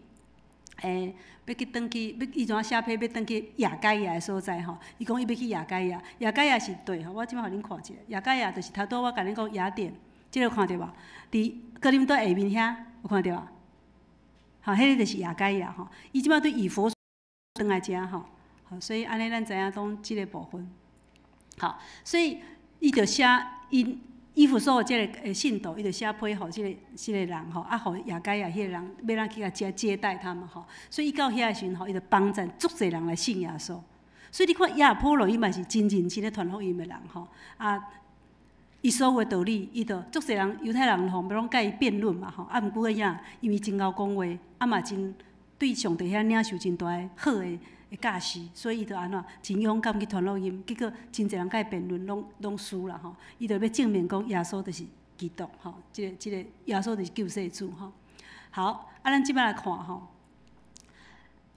S1: 欸，欲去轉去，欲伊怎寫批欲轉去亞該亞的所在吼？伊講伊欲去亞該亞，亞該亞是佗吼，我這擺予恁看一下，亞該亞就是頭拄我共恁講雅典，這个有看著無？佇哥林多下面遐有看著無？吼，彼个就是亞該亞吼，伊這擺對以弗所轉來遮吼。所以按呢，咱知影講這个部分，好，所以伊就寫𪜶以弗所這个信徒，伊就寫批予這个人吼，啊，予亞該亞彼个人，欲咱去共接接待他們吼。所以伊到遐的時陣吼，伊就幫贊足濟人來信耶穌。所以你看亞波羅伊嘛是真認真咧傳福音的人吼，啊，伊所有的道理，伊就足濟人猶太人吼，欲攏共伊辯論嘛吼，啊，毋過影，因為真𠢕講話，啊嘛真對上帝遐領受真大的好的教示，所以伊就按怎真勇敢去傳福音，結果真濟人共伊辯論，攏輸啦吼。伊就欲證明講耶穌就是基督吼，這個耶穌就是救世主吼。好，啊，咱這擺來看吼，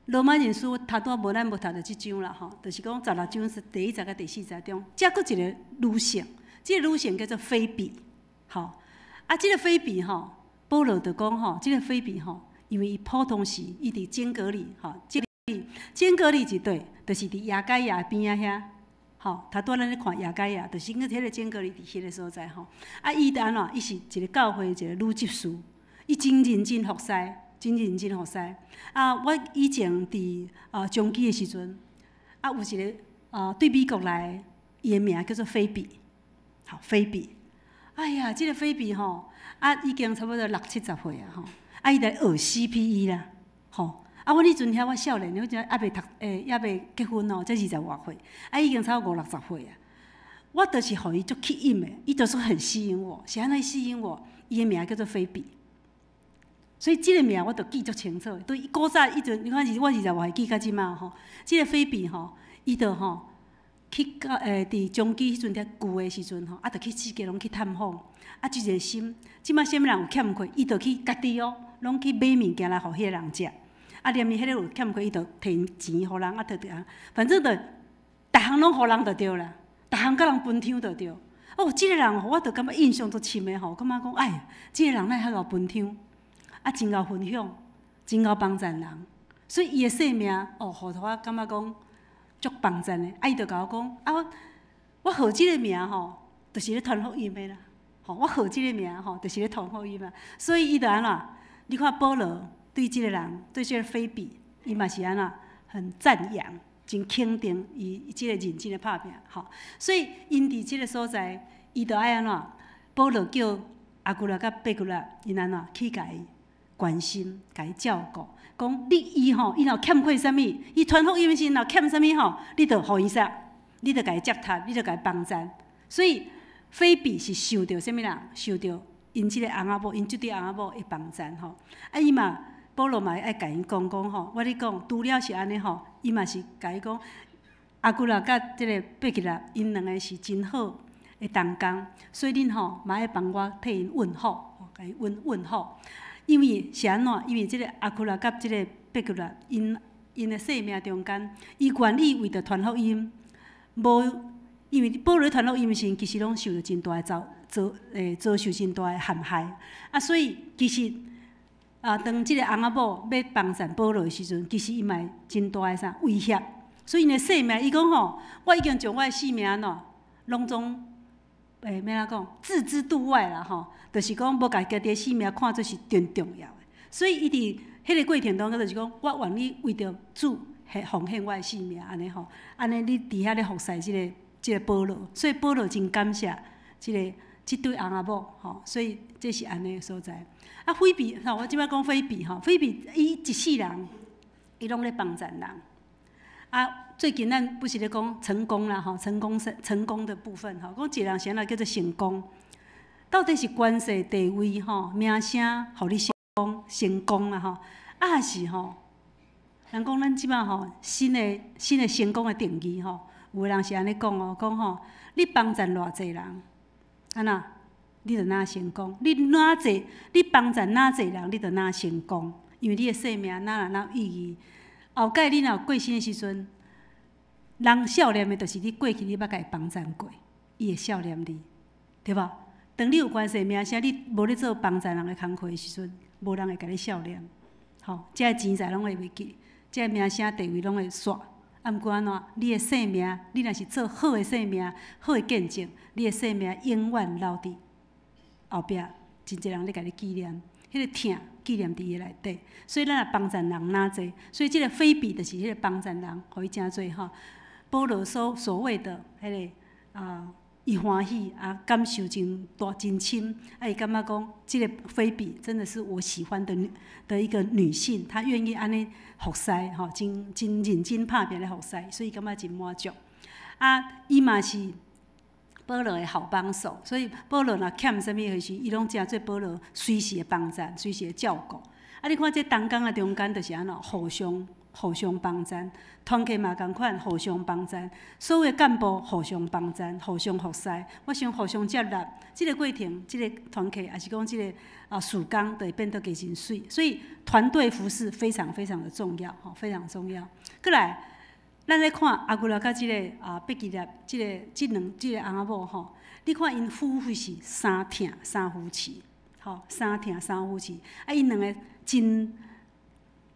S1: 羅馬人書頭拄仔無咱無讀著這章啦吼，就是講十六章是第一節佮第四節中，這閣一個女性，這個女性叫做菲比，吼，啊，這個菲比吼，保羅就講吼，這個菲比吼，因為伊普通時伊佇堅革哩吼，堅革哩是佗，就是佇亞該亞邊仔遐，吼，頭拄仔咱咧看亞該亞，就是𪜶彼个堅革哩佇彼个所在吼。啊，伊就按怎？伊是一個教會一個女執事，伊真認真服侍，真認真服侍。啊，我以前佇長基的時陣，啊，有一個對美國來的，伊的名叫做菲比，吼，菲比。哎呀，這個菲比吼，啊，已經差不多六七十歲啊，吼，啊，伊來學 CPE 啦，吼。啊！阮彼陣遐我少年，彼陣猶未讀，欸，猶未結婚哦，才二十外歲，啊，已經差不多五六十歲啊。我就是予伊足吸引的，伊就是很吸引我，是按怎吸引我？伊的名叫做菲比，所以這个名我都記足清楚。對，古早彼陣，你看是我二十外歲記到這擺吼，這个菲比吼，伊就吼去到欸，佇長基彼陣遐舊的時陣吼，啊，就去四界攏去探訪，啊，一熱心，這擺啥物人有欠缺，伊就去家己哦，攏去買物件來予彼个人食。啊，連伊彼個有欠缺，伊就提錢予人，啊，摕著啊，反正就逐項攏予人就對啦，逐項共人分享就對。哦，這個人我就感覺印象足深的吼，感覺講哎，這個人哪會遐𠢕分享，啊，真𠢕分享，真𠢕幫贊人，所以伊的生命哦，予我感覺講足幫贊的。啊，伊就共我講，啊，我號這個名吼，就是咧傳福音的啦。吼，我號這個名吼，就是咧傳福音啊。所以伊就按怎？你看保羅對這個人，對這個菲比，伊嘛是按怎？很讚揚，真肯定伊這個認真的拍拚，吼。所以𪜶佇這個所在，伊就愛按怎？保羅叫亞居拉佮彼吉拉，𪜶按怎去共伊關心，共伊照顧，講你伊吼，伊若欠缺啥物，伊傳福音的時陣若欠啥物吼，你就予伊啥？你就共伊接納，你就共伊幫贊。所以菲比是受著啥物人？受著𪜶這個翁仔某，𪜶這對翁仔某的幫贊吼。啊，伊嘛，保羅嘛愛共𪜶講講吼，我咧講，除了是按呢吼，伊嘛是共伊講，亞居拉佮這個彼吉拉，𪜶兩个是真好的同工，所以恁吼嘛愛幫我替𪜶問好，共伊問問好。因為是按怎？因為這个亞居拉佮這个百基拉，𪜶𪜶的生命中間，伊願意為著傳福音，無因為保羅傳福音的時陣，其實攏受著真大的遭遭欸遭受真大的陷害，啊，所以其實啊，當這个翁仔某欲幫贊保羅的時陣，其實伊嘛會真大的啥威脅，所以𪜶的性命，伊講吼，我已經將我的性命按怎，攏總欸欲按怎講，置之度外啦吼，就是講無共家己的性命看做是真重要的，所以伊佇彼个過程當中，就是講，我願意為著主奉獻我的性命，按呢吼，按呢你佇遐咧服侍這个保羅，所以保羅真感謝這个這對翁仔某吼，所以這是按呢所在。啊，腓比吼，我這擺講腓比吼，腓比伊一世人，伊攏咧幫贊人。啊，最近咱不是咧講成功啦吼，成功是成功的部分吼，講一个人是按怎叫做成功？到底是權勢地位吼、名聲，予你成功成功啊吼？啊抑是吼？人講咱這擺吼新的成功的定義吼，有的人是按呢講哦，講吼，你幫贊偌濟人，按怎？你就若成功。你偌濟，你幫贊若濟人，你就若成功。因為你的生命若若有意義。後蓋你若過身的時陣，人數念的就是你過去你捌共伊幫贊過，伊會數念你，對無？當你有權勢名聲，你無咧做幫贊人的工課的時陣，無人會共你數念。吼，這个錢財攏會袂記，這个名聲地位攏會煞。啊，毋過按怎？你的生命，你若是做好的生命，好的見證，你的生命永遠留佇後壁，真濟人咧共你紀念，彼个疼紀念佇伊內底。所以咱若幫贊人若濟，所以這个腓比就是彼个幫贊人，予伊誠濟吼。保羅所謂的彼个啊，伊歡喜啊，感受真大真深，啊，伊感覺講，這个腓比真的是我喜歡的女的一個女性，她願意按呢服侍吼，真真認真拍拚咧服侍，所以感覺真滿足。啊，伊嘛是保羅的好幫手，所以保羅若欠啥物的時，伊攏誠做保羅隨時的幫贊，隨時的照顧。啊，你看這同工的中間就是按怎互相幫贊，團契嘛仝款，互相幫贊，所有的幹部互相幫贊，互相服侍，我想互相接納，這个過程，這个團契，抑是講這个啊事工，就會變得加真媠。所以團隊服侍非常非常的重要，吼，非常重要。閣來，咱咧看亞居拉佮這个啊百基拉，這个這兩這个翁仔某吼，你看𪜶夫婦是三疼三扶持，吼，三疼三扶持，啊，𪜶兩个真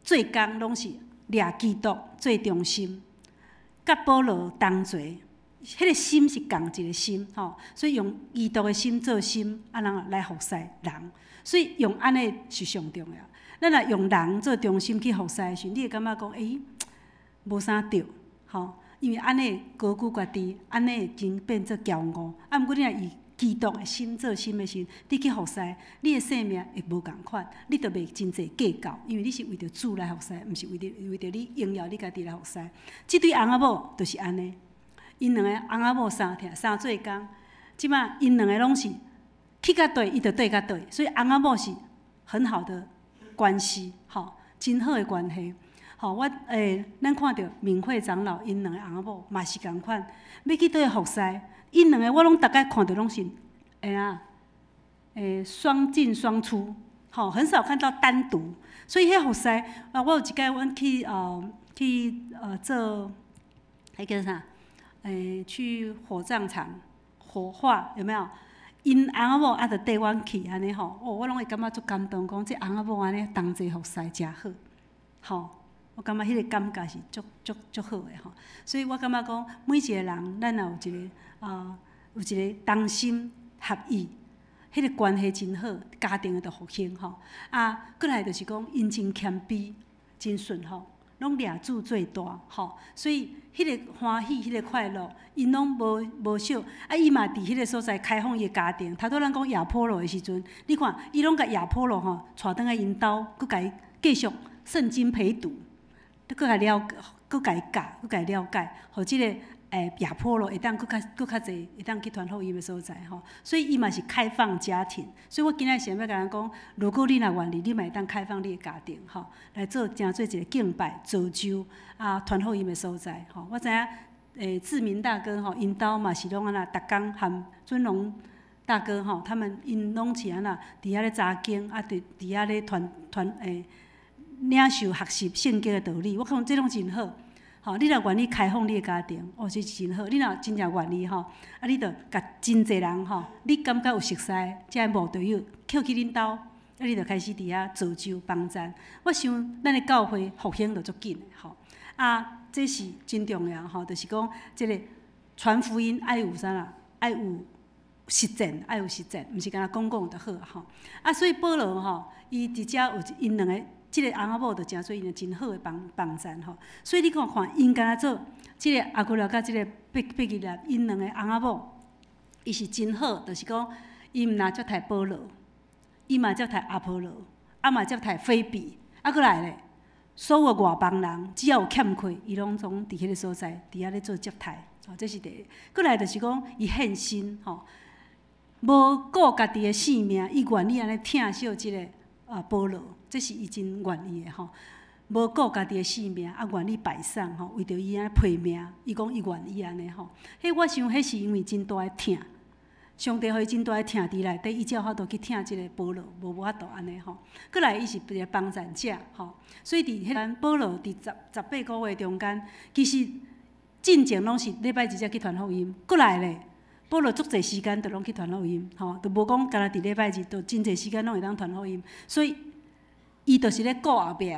S1: 做工攏是掠基督做中心，佮保羅同齊，彼个心是仝一个心，吼，所以用基督的心做心，啊，人來服侍人，所以用按呢是上重要。咱若用人做中心去服侍的時陣，你會感覺講，欸，無啥對，吼，因為按呢高舉家己，按呢已經變做驕傲。啊，毋過你若以基督的心做心的時，你去服侍，你的生命會無仝款，你就袂真濟計較，因為你是為著主來服侍，毋是為著你榮耀你家己來服侍。這對翁仔某就是按呢，𪜶兩个翁仔某三疼三做工，這擺𪜶兩个攏是去到佗，伊就綴到佗，所以翁仔某是很好的關係，吼，真好的關係。吼，我欸，咱看著明慧長老𪜶兩个翁仔某嘛是仝款，欲去佗服侍，𪜶兩个我攏逐擺看著攏是會啊，欸，雙進雙出，吼，很少看到單獨。所以彼服侍啊，我有一擺阮去做，彼叫啥？欸，去火葬場火化有沒有？𪜶翁仔某啊，就綴阮去按呢吼，哦，我攏會感覺足感動，講這翁仔某按呢同齊服侍誠好，吼。我感覺彼个感覺是足足足好的吼，所以我感覺講每一個人，咱若有一个啊，有一個同心合意，彼个關係真好，家庭就復興吼。啊，閣來就是講，𪜶真謙卑，真順服，攏掠主最大吼，所以彼个歡喜，彼个快樂，𪜶攏無無少。啊，伊嘛佇彼个所在開放伊的家庭。頭拄咱講亞波羅的時陣，你看伊攏共亞波羅吼帶轉來𪜶兜，閣共伊繼續聖經陪讀。閣共了，閣共伊教，閣共伊了解，予這个欸亞波羅會當閣較濟，會當去傳福音的所在吼。所以伊嘛是開放家庭。所以我今仔想欲共人講，如果你若願意，你嘛會當開放你的家庭吼，來做成做一個敬拜、造就啊傳福音的所在吼。我知影欸志明大哥吼，𪜶兜嘛是攏按怎，逐工含尊榮大哥吼，他們𪜶攏是按怎佇遐咧查經，啊，佇遐咧傳傳欸領受學習聖經的道理。我感覺這攏真好。吼，你若願意開放你的家庭，哦，這是真好。你若真正願意吼，啊，你就共真濟人吼，你感覺有熟似，這個慕道友叫去恁兜，啊，你就開始佇遐造就幫贊。我想咱的教會復興就足緊的吼。啊，這是真重要吼，就是講這個傳福音愛有啥啦？愛有實踐，愛有實踐，毋是干焦講講就好吼。啊，所以保羅吼，伊佇遮有𪜶兩个，這個翁仔某就成做𪜶個真好的幫幫贊吼。所以你看看，𪜶敢若做這個亞居拉佮這個百基拉，𪜶兩個翁仔某，伊是真好，就是講伊毋若接待保羅，伊嘛接待阿波羅，啊嘛接待斐比，啊閣來咧，所有外邦人只要有欠缺，伊攏總佇彼個所在，佇遐咧做接待。吼，這是第一。閣來就是講，伊獻身吼。無顧家己的性命，伊願意按呢疼惜這個啊保羅，這是伊真願意的吼。無顧家己的性命，啊願意擺上吼，為著伊按呢賠命，伊講伊願意按呢吼。彼我想，彼是因為真大的疼，上帝予伊真大的疼佇內底，伊才有法度去疼這個保羅，無法度按呢吼。閣來，伊是一個幫贊者吼，所以佇彼個保羅佇十八個月中間，其實進前攏是禮拜日才去傳福音，閣來咧。保羅足濟時間都攏去傳福音，吼，都無講干焦佇禮拜日，都真濟時間攏會當傳福音，所以伊就是咧顧後壁，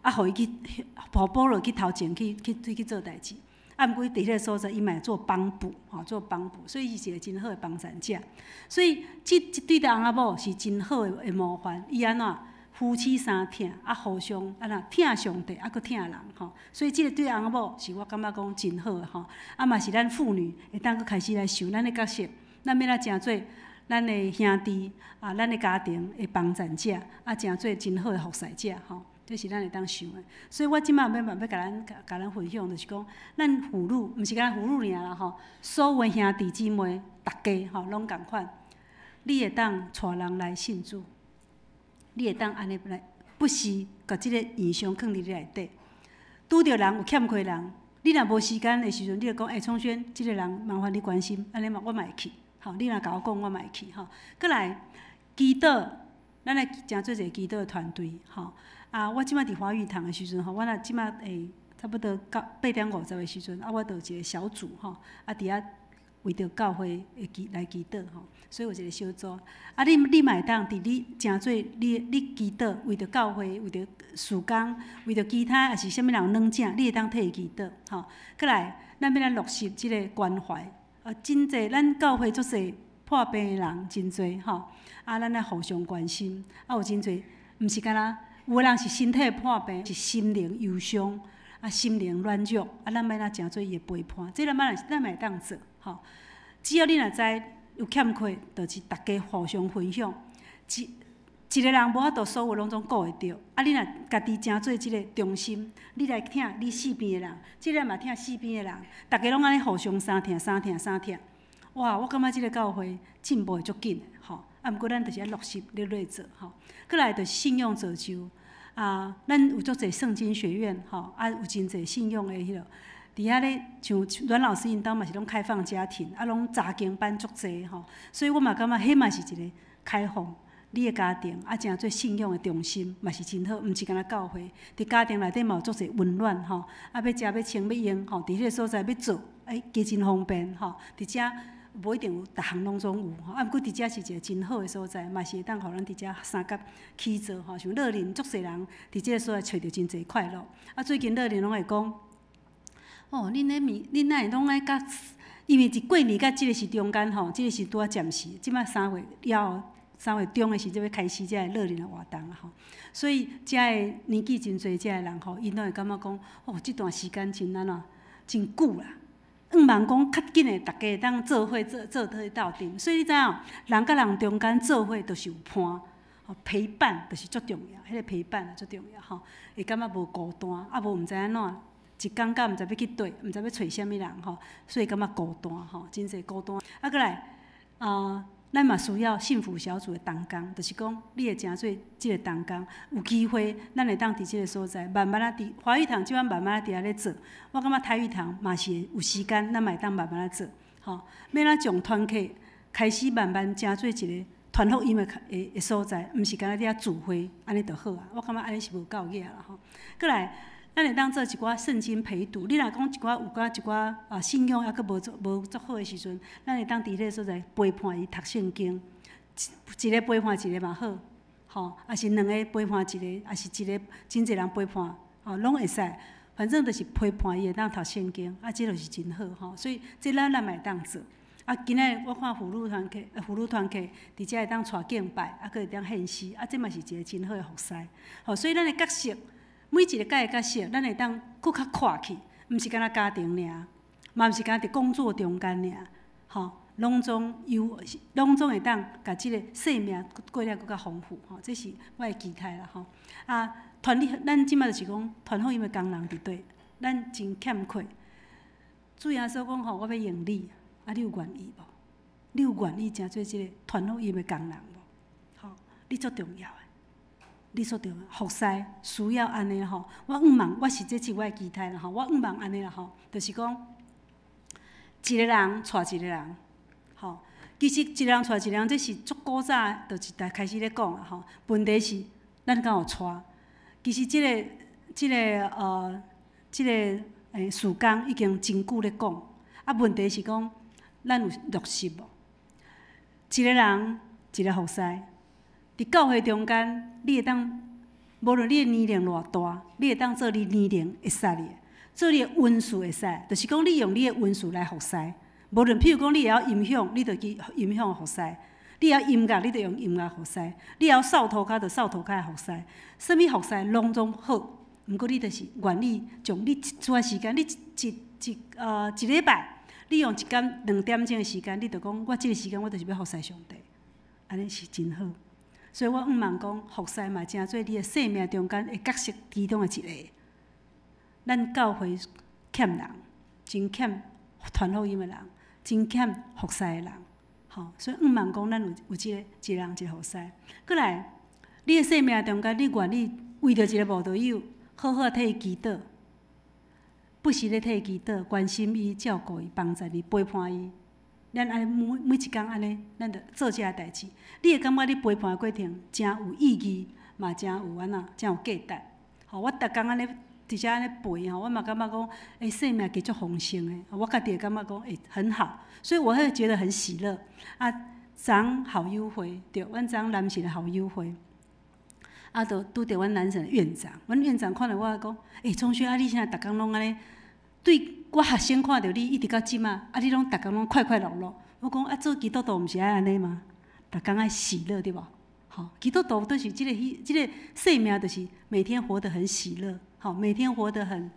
S1: 啊，予伊去，予保羅去頭前去去去去做代誌。啊，毋過佇彼個所在，伊嘛會做幫補，吼，做幫補，所以伊是一個真好的幫贊者。所以這這對翁仔某是真好的的模範。伊按怎夫妻相疼，啊，互相按怎疼上帝，啊，閣疼人，吼。所以這個對翁仔某是我感覺講真好的吼。啊，嘛是咱婦女會當閣開始來想咱的角色，咱欲按怎成做咱的兄弟啊，咱的家庭的幫贊者，啊，成做真好的服侍者，吼。這是咱會當想的。所以我這擺欲嘛欲共咱分享，就是講，咱婦女毋是干焦婦女爾啦吼，所有的兄弟姊妹，逐家吼攏仝款，你會當帶人來信主。你會當按呢來，不時共這個異象囥佇你內底。拄著人有欠缺人，你若無時間的時陣，你就講，欸，聰軒，這個人麻煩你關心，按呢嘛我嘛會去。吼，你若共我講，我嘛會去。吼，閣來祈禱，咱來成做一個祈禱的團隊。吼，啊，我這擺佇華語堂的時陣，吼，我若這擺會差不多到8點50的時陣，啊，我就有一個小組，吼，啊，佇遐為著教會會祈來祈禱吼，所以有一個小組。啊，你嘛會當佇你成做你你祈禱，為著教會，為著事工，為著其他，抑是啥物人軟正，你會當替伊祈禱吼。閣來，咱欲來落實這個關懷。啊，真濟咱教會足濟破病的人真濟吼。啊，咱愛互相關心。啊，有真濟，毋是干焦，有的人是身體破病，是心靈憂傷，啊，心靈軟弱。啊，咱欲按怎成做伊的陪伴？這咱嘛咱嘛會當做。吼，只要你若知有欠缺，就是逐家互相分享。一一個人無法度所有攏總顧會著。啊，你若家己成做這個中心，你來疼你四邊的人，這個嘛疼四邊的人，逐家攏按呢互相相疼、相疼、相疼。哇，我感覺這個教會進步會足緊的吼。啊，毋過咱就是愛落實咧咧做吼。閣來就是信用造就啊，咱有足濟聖經學院吼，啊，有真濟信用的彼落。佇遐咧，像阮老師𪜶兜嘛是攏開放家庭，啊，攏查經班足濟吼，所以我嘛感覺彼嘛是一個開放你的家庭，啊，成做信仰的中心，嘛是真好，毋是干焦教會，佇家庭內底嘛有足濟溫暖吼，啊，欲食欲穿欲用吼，佇彼個所在欲做，欸，加真方便吼，佇遮無一定有，逐項攏總有吼，啊，毋過佇遮是一個真好的所在，嘛是會當予咱佇遮相佮起做吼，像樂齡足濟人佇這個所在揣著真濟快樂，啊，最近樂齡攏會講。哦，恁彼物，恁哪會攏愛佮？因為佇過年佮這個是中間吼，這個是拄仔暫時。這擺3月了後，3月中的時陣欲開始這个樂齡的活動啊吼。所以遮的年紀真濟遮的人吼，𪜶攏會感覺講，哦，這段時間真按怎，真久啦。向望講較緊的，逐家會當做伙做做伙鬥陣。所以你知影，人佮人中間做伙就是有伴，陪伴就是足重要，彼個陪伴足重要吼，會感覺無孤單，啊無毋知按怎。一工到毋知欲去佗，毋知欲揣啥物人吼，所以感覺孤單吼，真濟孤單。啊，閣來啊，咱嘛需要幸福小組的同工，就是講你會成做這個同工，有機會咱會當佇這個所在慢慢仔佇華語堂這擺慢慢仔佇遐咧做。我感覺台語堂嘛是有時間，咱嘛會當慢慢仔做。吼，欲按怎將團契開始慢慢成做一個傳福音的所在，毋是干焦佇遐聚會按呢就好啊。我感覺按呢是無夠額啦吼。閣來，咱會當做一寡聖經陪讀。你若講一寡有寡一寡啊信仰猶閣無足好的時陣，咱會當佇彼个所在陪伴伊讀聖經，一個陪伴一個嘛好，吼，抑是兩個陪伴一個，抑是一個真濟人陪伴，吼，攏會使。反正就是陪伴伊會當讀聖經，啊，這就是真好吼。所以這咱嘛會當做。啊，今仔日我看婦女團契，婦女團契佇遮會當帶敬拜，啊，閣會當獻詩，啊，這嘛是一個真好的服侍。吼，所以咱的角色，每一個的角色，咱會當閣較闊去，毋是干焦家庭爾，嘛毋是干焦佇工作中間爾，吼，攏總有，攏總會當共這個生命過了閣較豐富，吼，這是我的期待啦，吼。啊，傳你，咱這擺就是講傳福音的工人佇佗，咱真欠缺。主耶穌講吼，我欲用你，啊，你有願意無？你有願意成做這個傳福音的工人無？吼，你足重要的，你足重要。服侍需要按呢吼，我向望，我是這是我的期待啦吼，我向望按呢啦吼，就是講一個人帶一個人，吼。其實一個人帶一個人，這是足古早就一代開始咧講啊吼。問題是咱敢有帶？其實這個事工已經真久咧講，啊，問題是講咱有落實無？一個人一個服侍，佇教會中間，你會當無論你的年齡偌大，你會當做你年齡會使的，做你的恩賜會使，就是講你用你的恩賜來服侍。無論譬如講你會曉音響，你就去音響服侍；你會曉音樂，你就用音樂服侍；你會曉掃塗跤，就掃塗跤服侍。啥物服侍攏總好，毋過你就是願意將你一撮時間，你一一一呃一禮拜，你用一工2點鐘的時間，你就講我這個時間我就是欲服侍上帝，按呢是真好。所以我向望講，服侍嘛，成做你的生命中間的角色其中的一個。咱教會欠人，真欠傳福音的人，真欠服侍的人，吼。所以向望講，咱有這個一人一個服侍。閣來，你的生命中間，你願意為著一個慕道友，好好替伊祈禱，不時咧替伊祈禱，關心伊、照顧伊、幫助伊、陪伴伊。咱按呢每一工按呢，咱就做這个代誌。你會感覺你陪伴的過程誠有意義，嘛誠有按怎，誠有價值。吼，我逐工按呢佇遮按呢陪吼，我嘛感覺講，欸，生命其實足豐盛的。我家己會感覺講，欸，很好，所以我會覺得很喜樂。啊，昨昏校友會，對，阮昨昏南神的校友會，啊，就拄著阮南神的院長，阮院長看著我講，欸，聰軒啊，你啥逐工攏按呢？對我學生看著你一直到這馬，啊，你攏逐工攏快快樂樂。我講啊，做基督徒毋是愛按呢嗎？逐工愛喜樂對無？吼，基督徒都是這個生命，就是每天活得很喜樂，吼，每天活得很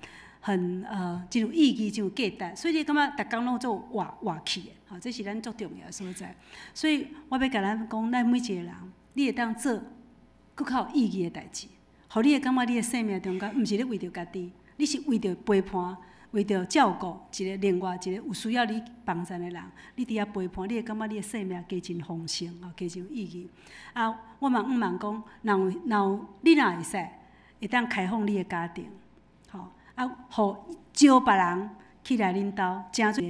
S1: 真有意義，真有價值。所以你感覺逐工攏做活活氣的，吼，這是咱足重要的所在。所以我欲共咱講，咱每一個人，你會當做閣較有意義的代誌，予你會感覺你的生命中間，毋是咧為著家己，你是為著陪伴，為著照顧一個另外一個有需要你幫助的人，你佇遐陪伴，你會感覺你的生命加真豐盛，吼，加真有意義。啊，我嘛向望講，若有若有你若會使，會當開放你的家庭，吼，啊，予招別人去來恁兜，成做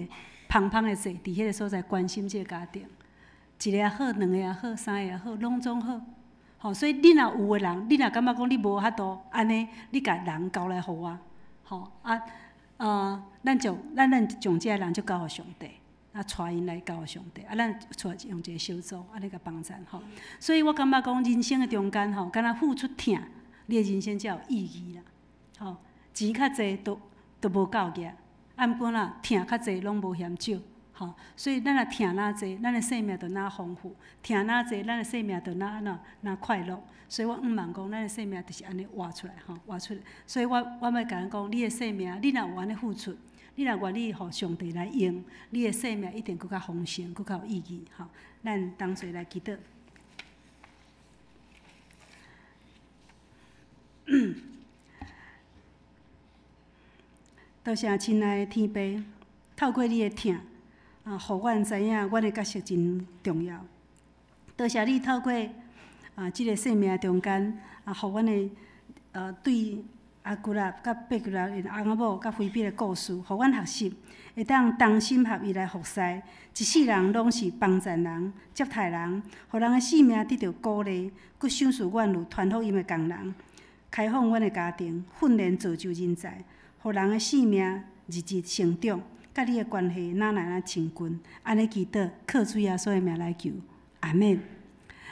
S1: 芳芳的坐佇彼个所在關心這个家庭，一個也好，兩個也好，三個也好，攏總好。吼，所以你若有的人，你若感覺講你無法度按呢，你共人交來予我，吼啊。咱將這个人就交予上帝，啊，帶𪜶來交予上帝，啊，咱帶用一個小組，按呢共幫贊吼。所以我感覺講，人生的中間吼，敢若付出疼，你的人生才有意義啦。吼，錢較濟都無夠額，啊，毋過若疼較濟攏無嫌少，吼。所以咱若疼若濟，咱的生命就若豐富；疼若濟，咱的生命就若按怎若快樂。所以我向望講，咱的生命就是按呢活出來，吼，活出來。所以我欲共咱講，你的生命，你若有按呢付出，你若願意予上帝來用，你的生命一定閣較豐盛，閣較有意義，吼。咱同齊來祈禱。多謝親愛的天父，透過你的疼，啊，予阮知影阮的角色真重要。多謝你透過啊，這個生命中間啊，予阮的對亞居拉佮百基拉𪜶翁仔某佮腓比的故事，予阮學習會當同心合意來服侍，一世人攏是幫贊人、接待人，予人的性命得著鼓勵，閣賞賜阮有傳福音的功能，開放阮的家庭，訓練造就人才，予人的性命日日成長，佮你的關係愈來愈親近。按呢祈禱，靠主耶穌的名來求，阿們。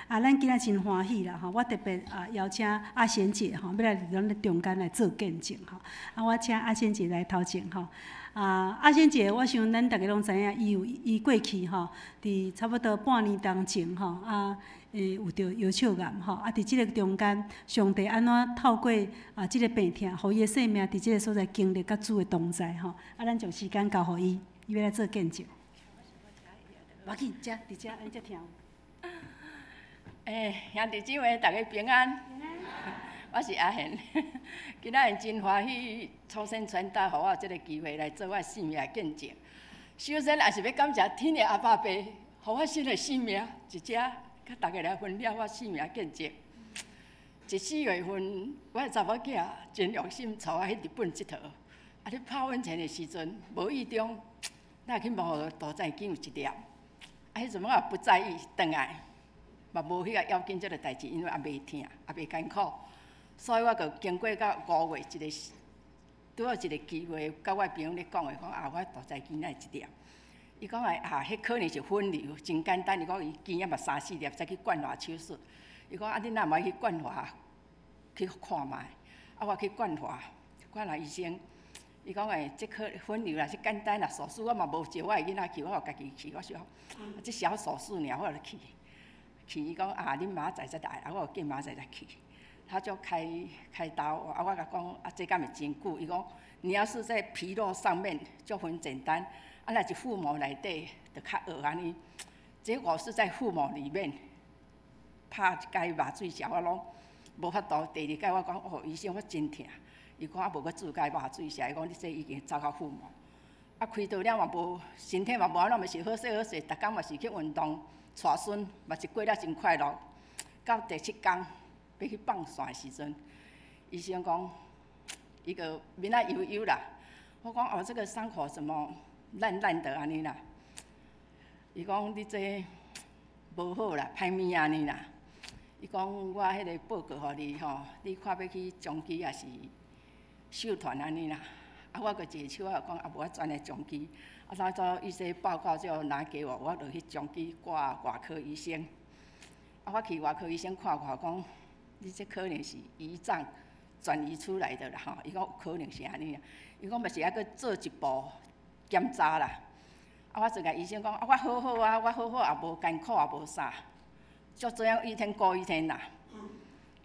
S1: 啊，咱今仔真歡喜啦吼！我特別啊邀請阿賢姐吼，欲來佇咱的中間來做見證吼。啊，我請阿賢姐來頭前吼。啊，阿賢姐，我想咱逐家攏知影，伊有伊過去吼，佇差不多半年當前吼，啊，有著腰笑癌吼。啊，佇這個中間，上帝按怎透過啊這個病痛，予伊的生命佇這個所在經歷佮主的同在吼。啊，咱將時間交予伊，伊欲來做見證。無要緊，遮佇遮，按遮聽。
S6: 欸，兄弟姊妹，逐家平安。我是阿賢，今仔日真歡喜，初生傳道予我有這個機會來做我生命的見證。首先也是欲感謝天的阿爸父，予我新的生命，佇遮佮逐家來分享我生命見證。一4月份，我的查某囝真用心帶我去日本𨑨迌，啊，咧泡溫泉的時陣，無意中，咱去摸肚臍間有一粒，啊，彼陣我也不在意，轉來。嘛無彼個要緊這个代誌，因為也袂疼，也袂艱苦，所以我就經過到5月一个，拄好一个機會，佮我朋友咧講的，講啊，我肚臍間仔一粒，伊講啊，彼可能是粉瘤，真簡單。伊講伊經驗嘛三四粒，才去冠華手術。伊講啊，你若毋愛去冠華去看覓？啊，我去冠華，冠華醫生，伊講欸，這可粉瘤啦，是簡單啦，手術我嘛無招我的囡仔去，我有家己去。我想，這小手術爾，我就去。去伊講啊，恁明仔載才來，啊，我有叫明仔載才去。他就開開刀，啊，我共講啊，這敢會真久？伊講你要是在皮肉上面就很簡單，啊，若是腹膜內底就較惡按呢。結果是在腹膜裡面拍一劑麻醉藥，我攏無法度。第二擺我講哦，醫生我真疼。伊講啊，無閣注劑麻醉藥，伊講你這已經走到腹膜。啊，開刀了嘛無，身體嘛無按怎，嘛是好勢好勢，逐工嘛是去運動。帶孫嘛是過了真快樂。到第七工欲去放線的時陣，醫生講，伊個面仔憂憂啦。我講哦，這個傷口怎麼爛爛的按呢啦？伊講你這無好啦，歹物按呢啦。伊講我彼個報告予你吼，你看欲去長崎抑是秀團按呢啦。啊，我閣一個手仔講啊，無我轉來長崎。啊，他做醫生報告就拿給我，我就去長崎掛外科醫生。啊，我去外科醫生看看，講你這可能是胰臟轉移出來的啦，吼。伊講可能是按呢，伊講嘛是愛閣做一步檢查啦。啊，我就共醫生講，啊，我好好啊，我好好也無艱苦也無啥，就這樣一天過一天啦。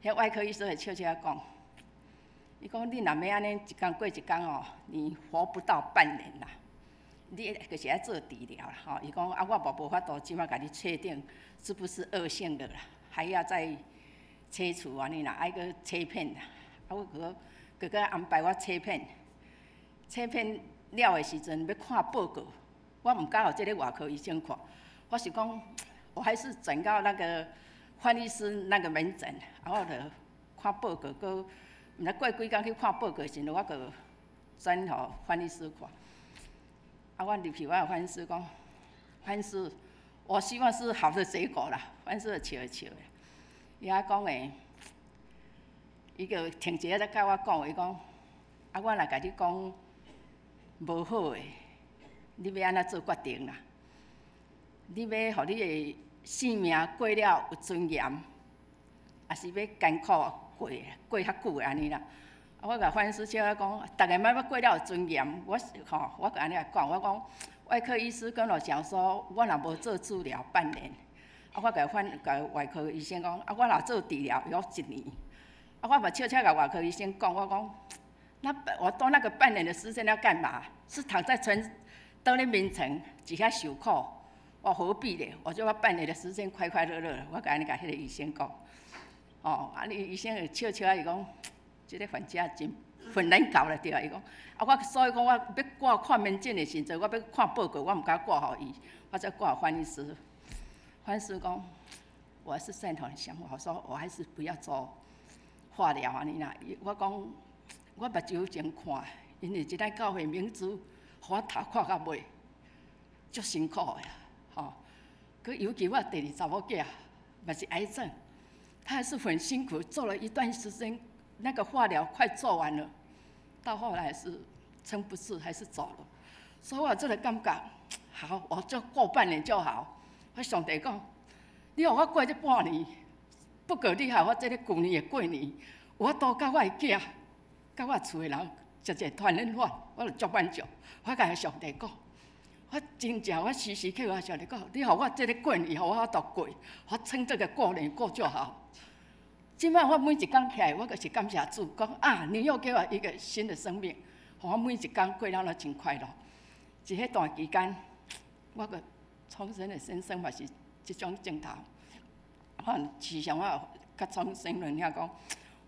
S6: 彼外科醫生會笑笑講，伊講你若欲按呢一工過一工哦，你活不到半年啦。你就是愛做治療啦，吼！伊講啊，我嘛無法度這擺共你確定是不是惡性的啦，還要再切除按呢啦，愛閣切片啦。啊，我閣閣閣安排我切片，切片了的時陣欲看報告，我毋敢予這个外科醫生看，我是講，我還是轉到那個范醫師那個門診，啊，我就看報告，閣毋知過幾工去看報告時陣，我閣轉予范醫師看。啊，我入去，我共范醫師講，范醫師，我希望是好的結果啦。范醫師就笑一笑，伊仔講的，伊就停一下才佮我講，伊講，啊，我若共你講無好的，你欲按怎做決定啦？你欲予你的性命過了有尊嚴，抑是欲艱苦過過較久的按呢啦？啊！我共范醫師笑仔講，逐个嘛欲過了有尊嚴。我是吼，我共按呢講，我講外科醫師跟我講說，我若無做治療半年，啊，我共范共外科醫生講，啊，我若做治療要一年。啊，我嘛笑笑共外科醫生講，我講，那我多那個半年的時間要幹嘛？是躺在床，倒咧眠床，佇遐受苦，我何必咧？我就要半年的時間快快樂樂。我共按呢共彼個醫生講，哦，啊，伊醫生就笑笑仔，伊講。這个患者真很難搞啦，對啊。伊講，啊，我所以講我欲掛看門診的時陣，我欲看報告，我毋敢掛予伊，我才掛予范醫師。范醫師講，我是贊同想法，我說我還是不要做化療按呢啦。我講，我目睭前看，因為這咱教會名字，予我頭看到尾，足辛苦的，吼。閣尤其我第二查某囝，嘛是癌症，他還是很辛苦，做了一段時間，那個化療快做完了，到後來是撐不住，還是走了。所以我這個感覺，好，我就過半年就好。我上帝講，你予我過這半年，不過你害我這个舊年的過年，我都佮我的囝，佮我厝的人食一個團圓飯，我就足滿足。我共上帝講，我真正我時時刻刻上帝講，你予我這个過年，予我度過，我撐這個過年過就好。這擺我每一工起來，我就是感謝主，講啊，你又給我一個新的生命，予我每一工過了攏真快樂。佇彼段期間，我個創生的先生嘛是這種鏡頭，我時常我佮創生論遐講，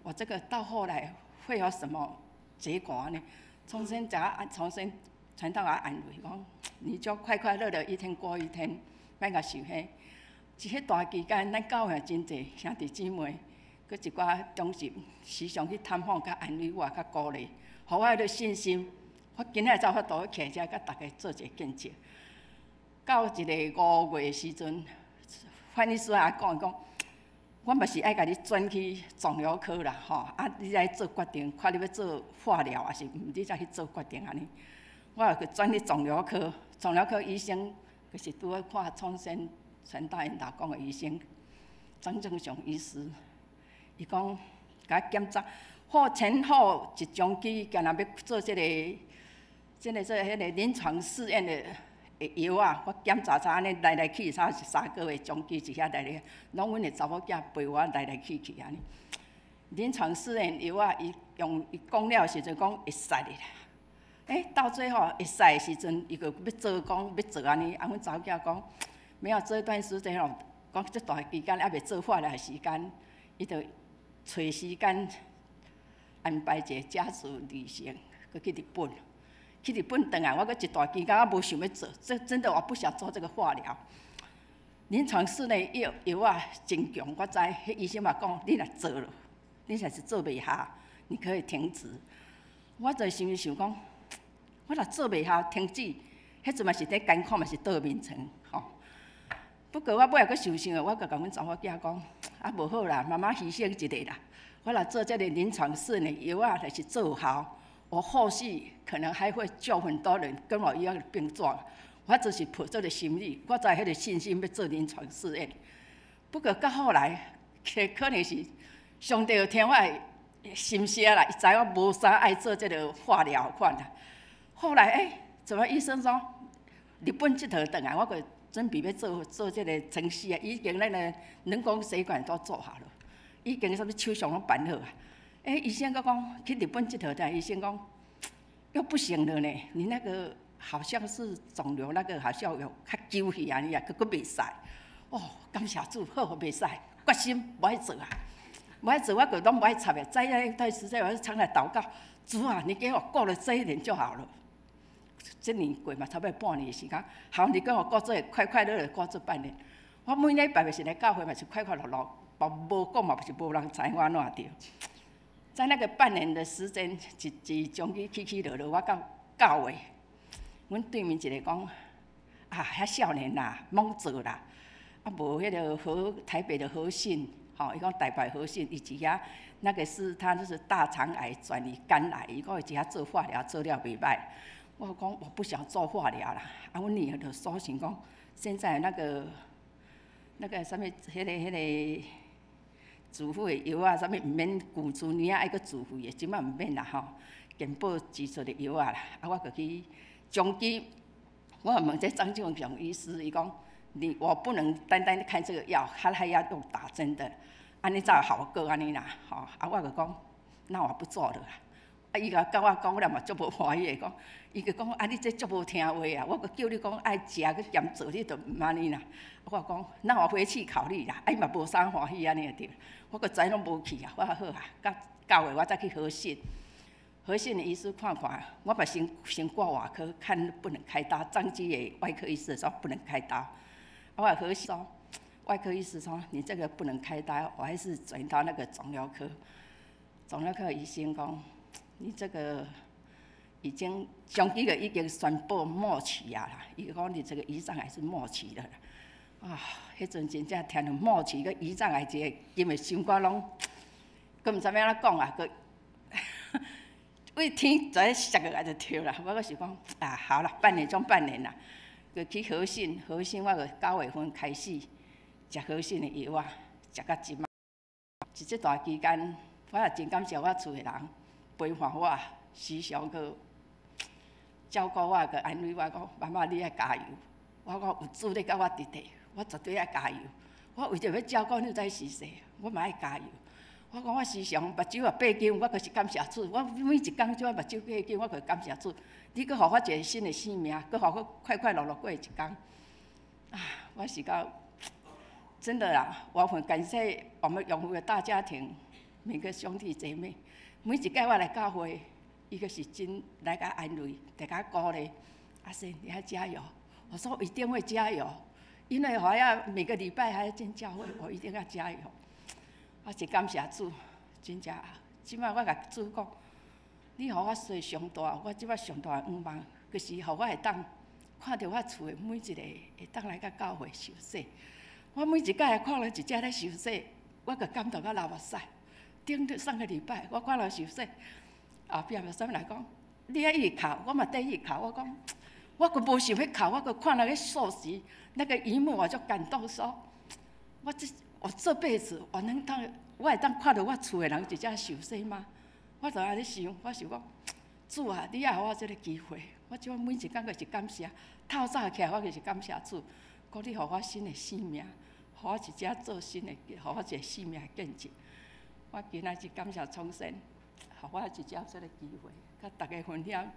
S6: 我這個到後來會有什麼結果呢？創生就創生傳道啊安慰講，你就快快樂樂一天過一天，莫共想彼。佇彼段期間，咱教會真濟兄弟姊妹，閣一寡長執時常去探訪，佮安慰我，佮鼓勵，予我彼个信心。我今仔才有法度徛遮，佮大家做一個見證。到一个5月的時陣，范醫師也講講，我嘛是愛共你轉去腫瘤科啦，吼！啊，你來做決定，看你欲做化療，抑是毋，你才去做決定按呢。我又去轉去腫瘤科，腫瘤科醫生就是拄好看創生傳道𪜶老公的醫生張正雄醫師，伊講共我檢查，好前後一張機，敢若欲做這个，這个做彼个臨床試驗的藥啊，我檢查查按呢來來去，差是3個月將機佇遐來來，攏阮的查某囝陪我來來去去按呢。臨床試驗藥啊，伊用伊講了時陣講會使的啦。欸，到最後會使的時陣，伊閣欲做講欲做按呢，啊，阮查某囝講，沒有這段時間哦，講這段期間猶未做化療的時間，伊就揣時間安排一個家族旅行，閣去日本。去日本轉來，我閣一段期間我無想欲做，這真的我不想做這個化療。臨床試驗藥藥啊真強，我知，彼醫生嘛講，你若做了，你若是做袂效，你可以停止。我就心裡想講，我若做袂效停止，彼陣嘛是佇艱苦嘛是倒眠床，吼。不過我尾仔閣想想，我閣共阮查某囝講，啊無好啦，媽媽犧牲一下啦。我若做這个臨床試驗藥啊，若是做有效，我後續可能還會救很多人跟我一樣的病狀。我就是抱這个心理，我才有彼个信心欲做臨床試驗。不過到後來，可能是上帝有聽我的心聲啦，伊知我無啥愛做這个化療款啦。後來欸，怎麼醫生說日本𨑨迌轉來，我閣準備欲做做這个程序啊，已經咱的人工血管都做好了，已經啥物手續攏辦好啊。欸，醫生閣講去日本𨑨迌轉來，醫生講又不行了呢，你那個好像是腫瘤，那個好像有較久去按呢啊，閣閣袂使。哦，感謝主，好袂使，決心無愛做啊，無愛做，我閣攏無愛插的。在那段時間，我就常來禱告，主啊，你給我過了這一年就好了。這年過嘛，差不多半年的時間。好，你給我過這快快樂樂過這半年。我每禮拜就是來教會嘛，是快快樂樂，無講嘛，是無人知我按怎著。在那個半年的時間，一一將去起起落落，我到教會，阮對面一個講，啊，遐少年啦，罔做啦，啊無彼个和台北的和信，吼，伊講台北和信，伊佇遐那個是他就是大腸癌轉移肝癌，伊講伊佇遐做化療做了袂䆀。我講我不想做化療啦，啊，阮女兒就索性講，現在那個啥物，彼个自費的藥啊，啥物毋免舊厝年仔愛閣自費的，這擺毋免啦吼，健保資助的藥啊啦，啊，我就去將基，我問這張俊雄醫師，伊講你我不能單單看這個藥，他還要用打針的，按呢才有效果按呢啦，吼，啊，我就講，那我不做了啦。啊，伊共佮我講了嘛，足無歡喜的講，伊就講啊，你這足無聽話啊！我閣叫你講愛食去兼做，你都毋按呢啦。我講，那我回去考慮啦。啊，伊嘛無啥歡喜按呢就對。我閣知攏無去啊。我話好啊，到教會我再去和信，和信的醫師看看，我嘛先先掛外科，看不能開刀。彰基的外科醫師說不能開刀。我話和信說，外科醫師說你這個不能開刀，我還是轉到那個腫瘤科。腫瘤科醫生講，你這個已經上幾個已經宣布末期啊啦，伊講你這個胰臟癌是末期了啦。啊，彼陣真正聽著末期閣胰臟癌一个，金的心肝攏，閣毋知欲按怎講啊，閣為天就咧摔落來就對啦。我閣想講啊，好啦，半年總半年啦，閣去和信，和信我閣9月份開始食和信的藥啊，食到這擺。佇這段期間，我也真感謝我厝的人陪伴我，時常閣照顧我，閣安慰我講：媽媽，你愛加油！我講有主咧佮我佇咧，我絕對愛加油。我為著欲照顧你知是勢，我嘛愛加油。我講我時常目睭也閉緊，我閣是感謝主。我每一工這擺目睭閉緊，我閣感謝主。你閣予我一个新的生命，閣予我快快樂樂過一工。啊，我是到真的啦，我很感謝我們永福的大家庭，每個兄弟姐妹，每一屆我來教會，伊閣是真來共安慰，來共鼓勵。阿仙，你愛加油！我說一定會加油，因為我要每個禮拜還要進教會，我一定要加油。我真感謝主，真正，這擺我共主講，你予我歲上大，我這擺上大的願望，就是予我會當看著我厝的每一个會當來到教會受洗。我每一擺來看人一隻咧受洗，我就感動到流目屎。頂著上個禮拜，我看人受洗，後壁嘛啥物來講，你愛一直哭，我嘛綴伊哭。我講，我閣無想欲哭，我閣看人咧受洗那個一幕，我就感動說，我這輩子我能當，我會當看著我厝的人一隻受洗嗎？我就按呢想，我想講，主啊，你也予我這个機會，我這擺每一工閣是感謝，透早起來我就是感謝主，講你予我新的生命，予我一隻做新的，予我一个生命的見證。我今仔日感謝創先，予我一隻這个機會，佮大家分享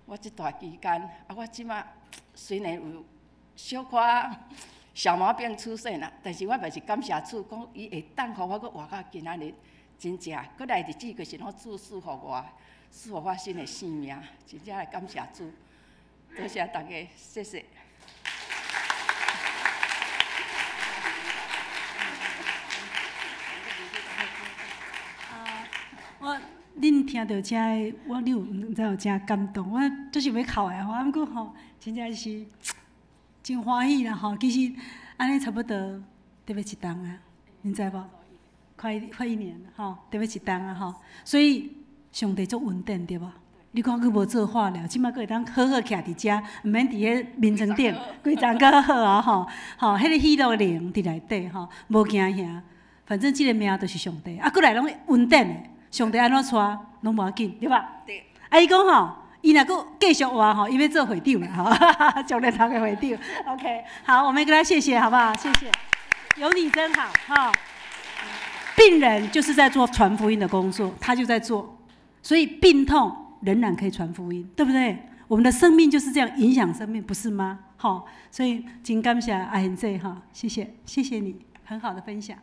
S6: 我這段期間。啊，我這擺雖然有小可小毛病出現啦，但是我嘛是感謝主，講伊會當予我閣活到今仔日，真正閣來日子，就是攏主賜予我，賜予我新的生命，真正來感謝主。多謝大家，謝謝。
S1: 啊，我恁聽著遮的，我你有毋知有誠感動，我足想欲哭的吼，啊，毋過吼，真正是真歡喜啦吼。其實按呢差不多得欲一冬啊，恁知無？快快一年了吼，得欲一冬啊吼。所以上帝足穩定對無？你看閣無做化療，這擺閣會當好好徛佇遮，毋免佇彼眠床頂，規層閣好啊吼。吼，彼个喜樂靈佇內底吼，無驚嚇。反正這个命就是上帝，啊，閣來攏穩定的，上帝按怎帶攏無要緊，對吧？
S6: 對。
S1: 啊，伊講吼，伊若閣繼續活吼，伊欲做會長啦吼，上帝頭家會長。OK，好，我們跟他謝謝，好不好？謝謝，有你真好，哈。病人就是在做傳福音的工作，他就在做，所以病痛仍然可以傳福音，對不對？我們的生命就是這樣影響生命，不是嗎？好，所以真感謝阿賢姐哈，謝謝，謝謝你，很好的分享。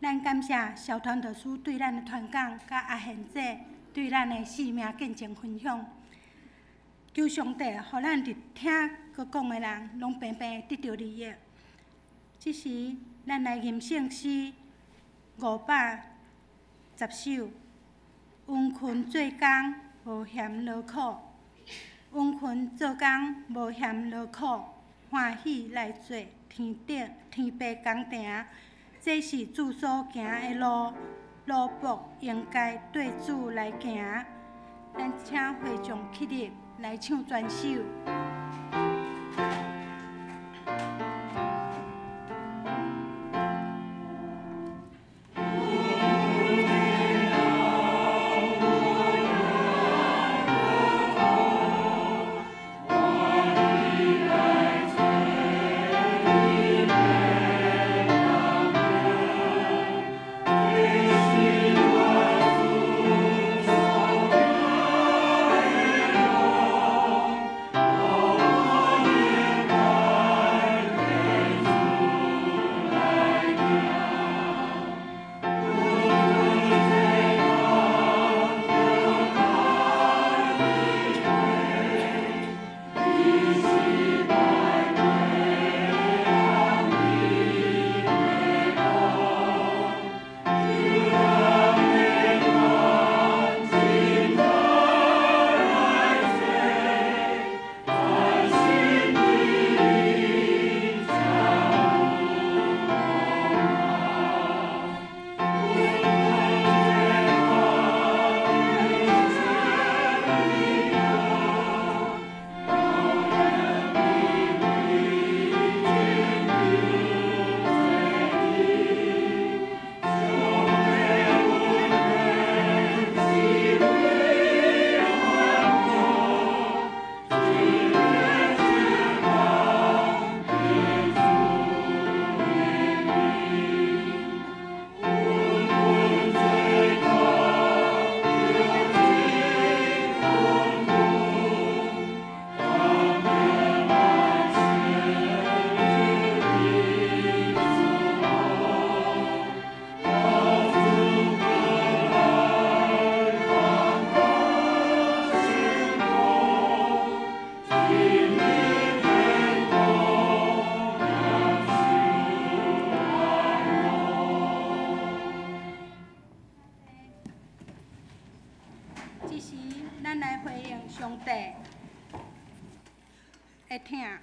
S3: 咱感謝蕭傳道師對咱的傳講，佮阿賢姐對咱的生命見證分享。求上帝，予咱佇聽閣講的人，攏平平得著利益。這時，咱來吟聖詩510首，殷勤做工，無嫌勞苦；殷勤做工，無嫌勞苦，歡喜來做天頂天父工程。這是主所行的路，奴僕應該對主來行。咱請會眾起立來唱全首。
S5: 我
S3: 定上帝的疼。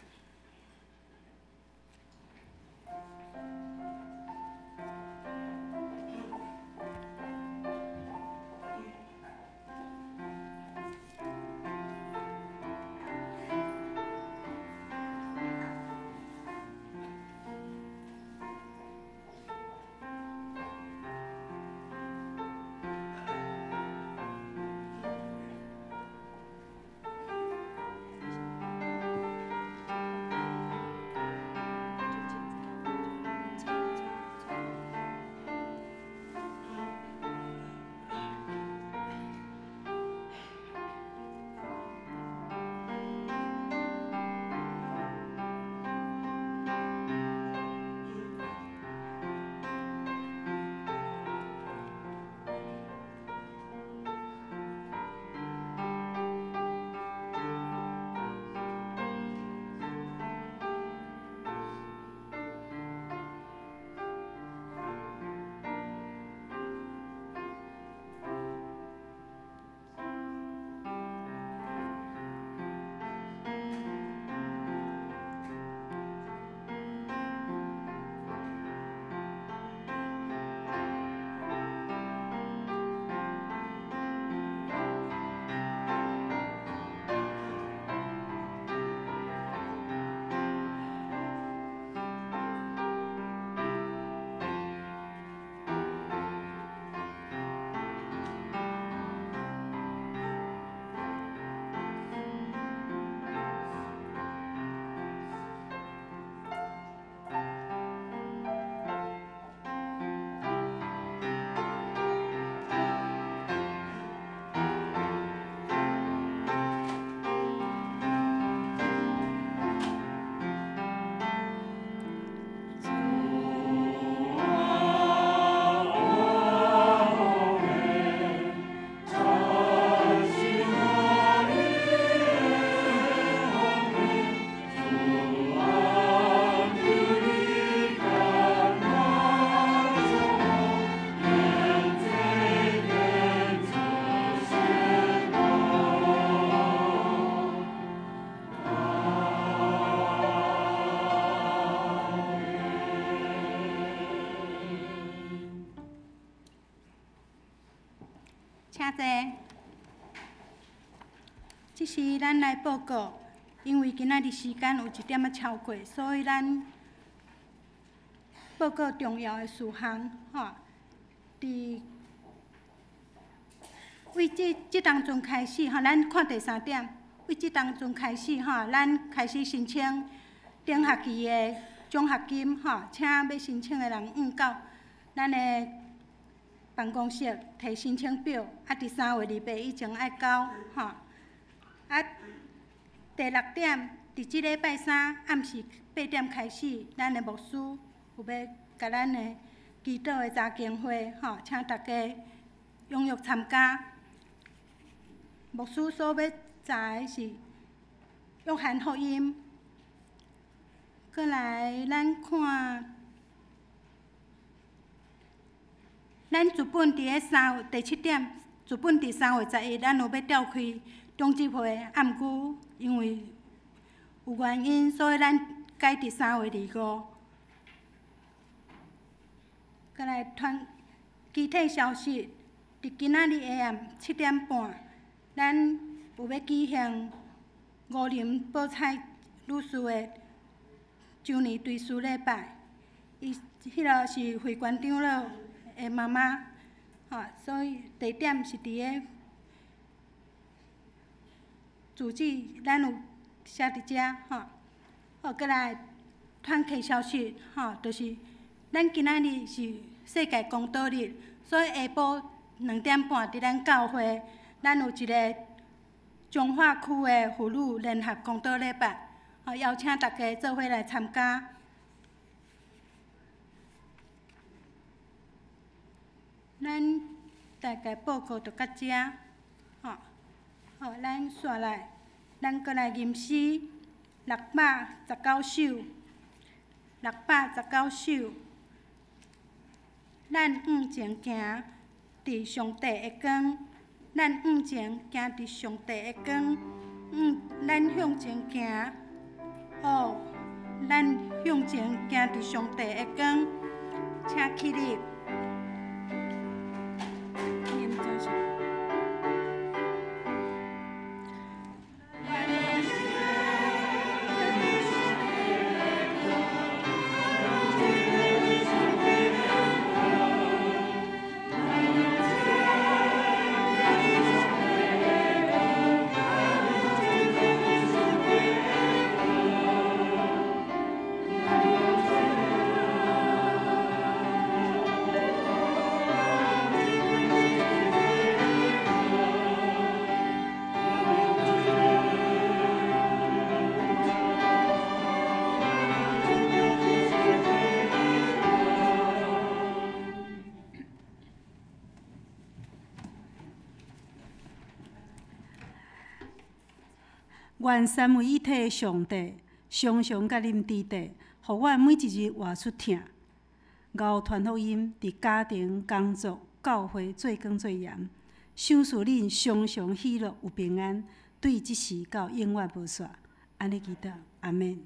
S3: 请坐。这时咱来报告，因为今仔日时间有一点仔超过，所以咱报告重要的事项，吼。伫为这当阵开始，吼，咱看第三点，为这当阵开始，吼，咱开始申请顶学期的奖学金，吼，请欲申请的人向到咱的办公室提申请表，啊，伫3月28以前爱交，吼。啊，第六点，伫这礼拜三暗时8点开始，咱的牧师有欲共咱的祈祷的查经会，吼，请大家踊跃参加。牧师所欲查的是约翰福音。过来，咱看，咱主本伫咧三第七点，主本伫3月11，咱有欲召开长执会，啊，毋过因为有原因，所以咱改伫3月25。过来传具体消息，伫今仔日下暗7点半，咱有欲举行吴林宝彩女士的周年追思礼拜。伊彼个是会馆长老的妈妈，吼，所以地点是伫个住址，咱有写伫遮，吼。好，过来团契消息，吼，就是咱今仔日是世界公道日，所以下晡2点半伫咱教会，咱有一个彰化区的妇女联合公道礼拜，吼，邀请大家做伙来参加。咱大概报告就到遮，吼，好，咱煞来，咱阁来吟诗619首，619首，咱向前行，伫上帝的光。咱向前行佇上帝的光，咱向前行，哦，咱向前行佇上帝的光，請起立。
S1: 願三位一體的上帝常常佮恁佇底，予阮每一日活出疼。𠢕傳福音，佇家庭、工作、教會做工做鹽，賞賜恁常常喜樂有平安，對這時到永遠無煞。按呢祈禱，阿們。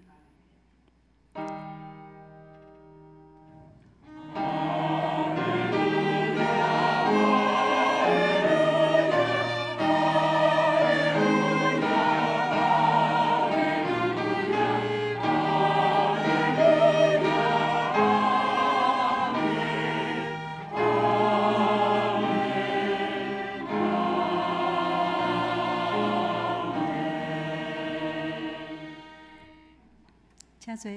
S1: 請坐。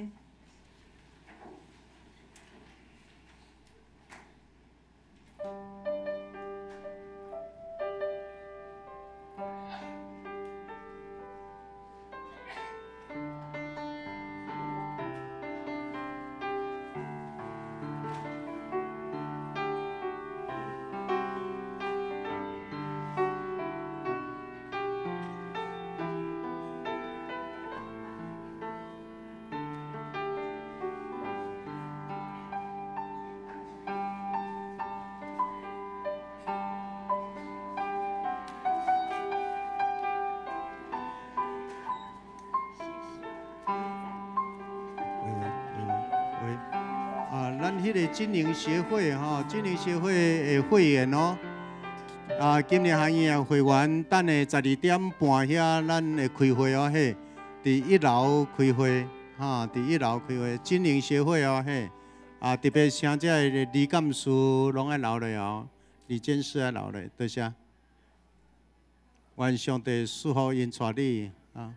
S7: 咱彼个金陵協會吼，金陵協會的會員哦，啊，金陵學院的會員，等下12點半遐，咱會開會哦嘿，佇一樓開會，哈，佇一樓開會，金陵協會哦嘿，啊，特別請這个李幹事攏愛留落哦，李監事愛留落，多謝。願上帝賜福𪜶帶你啊。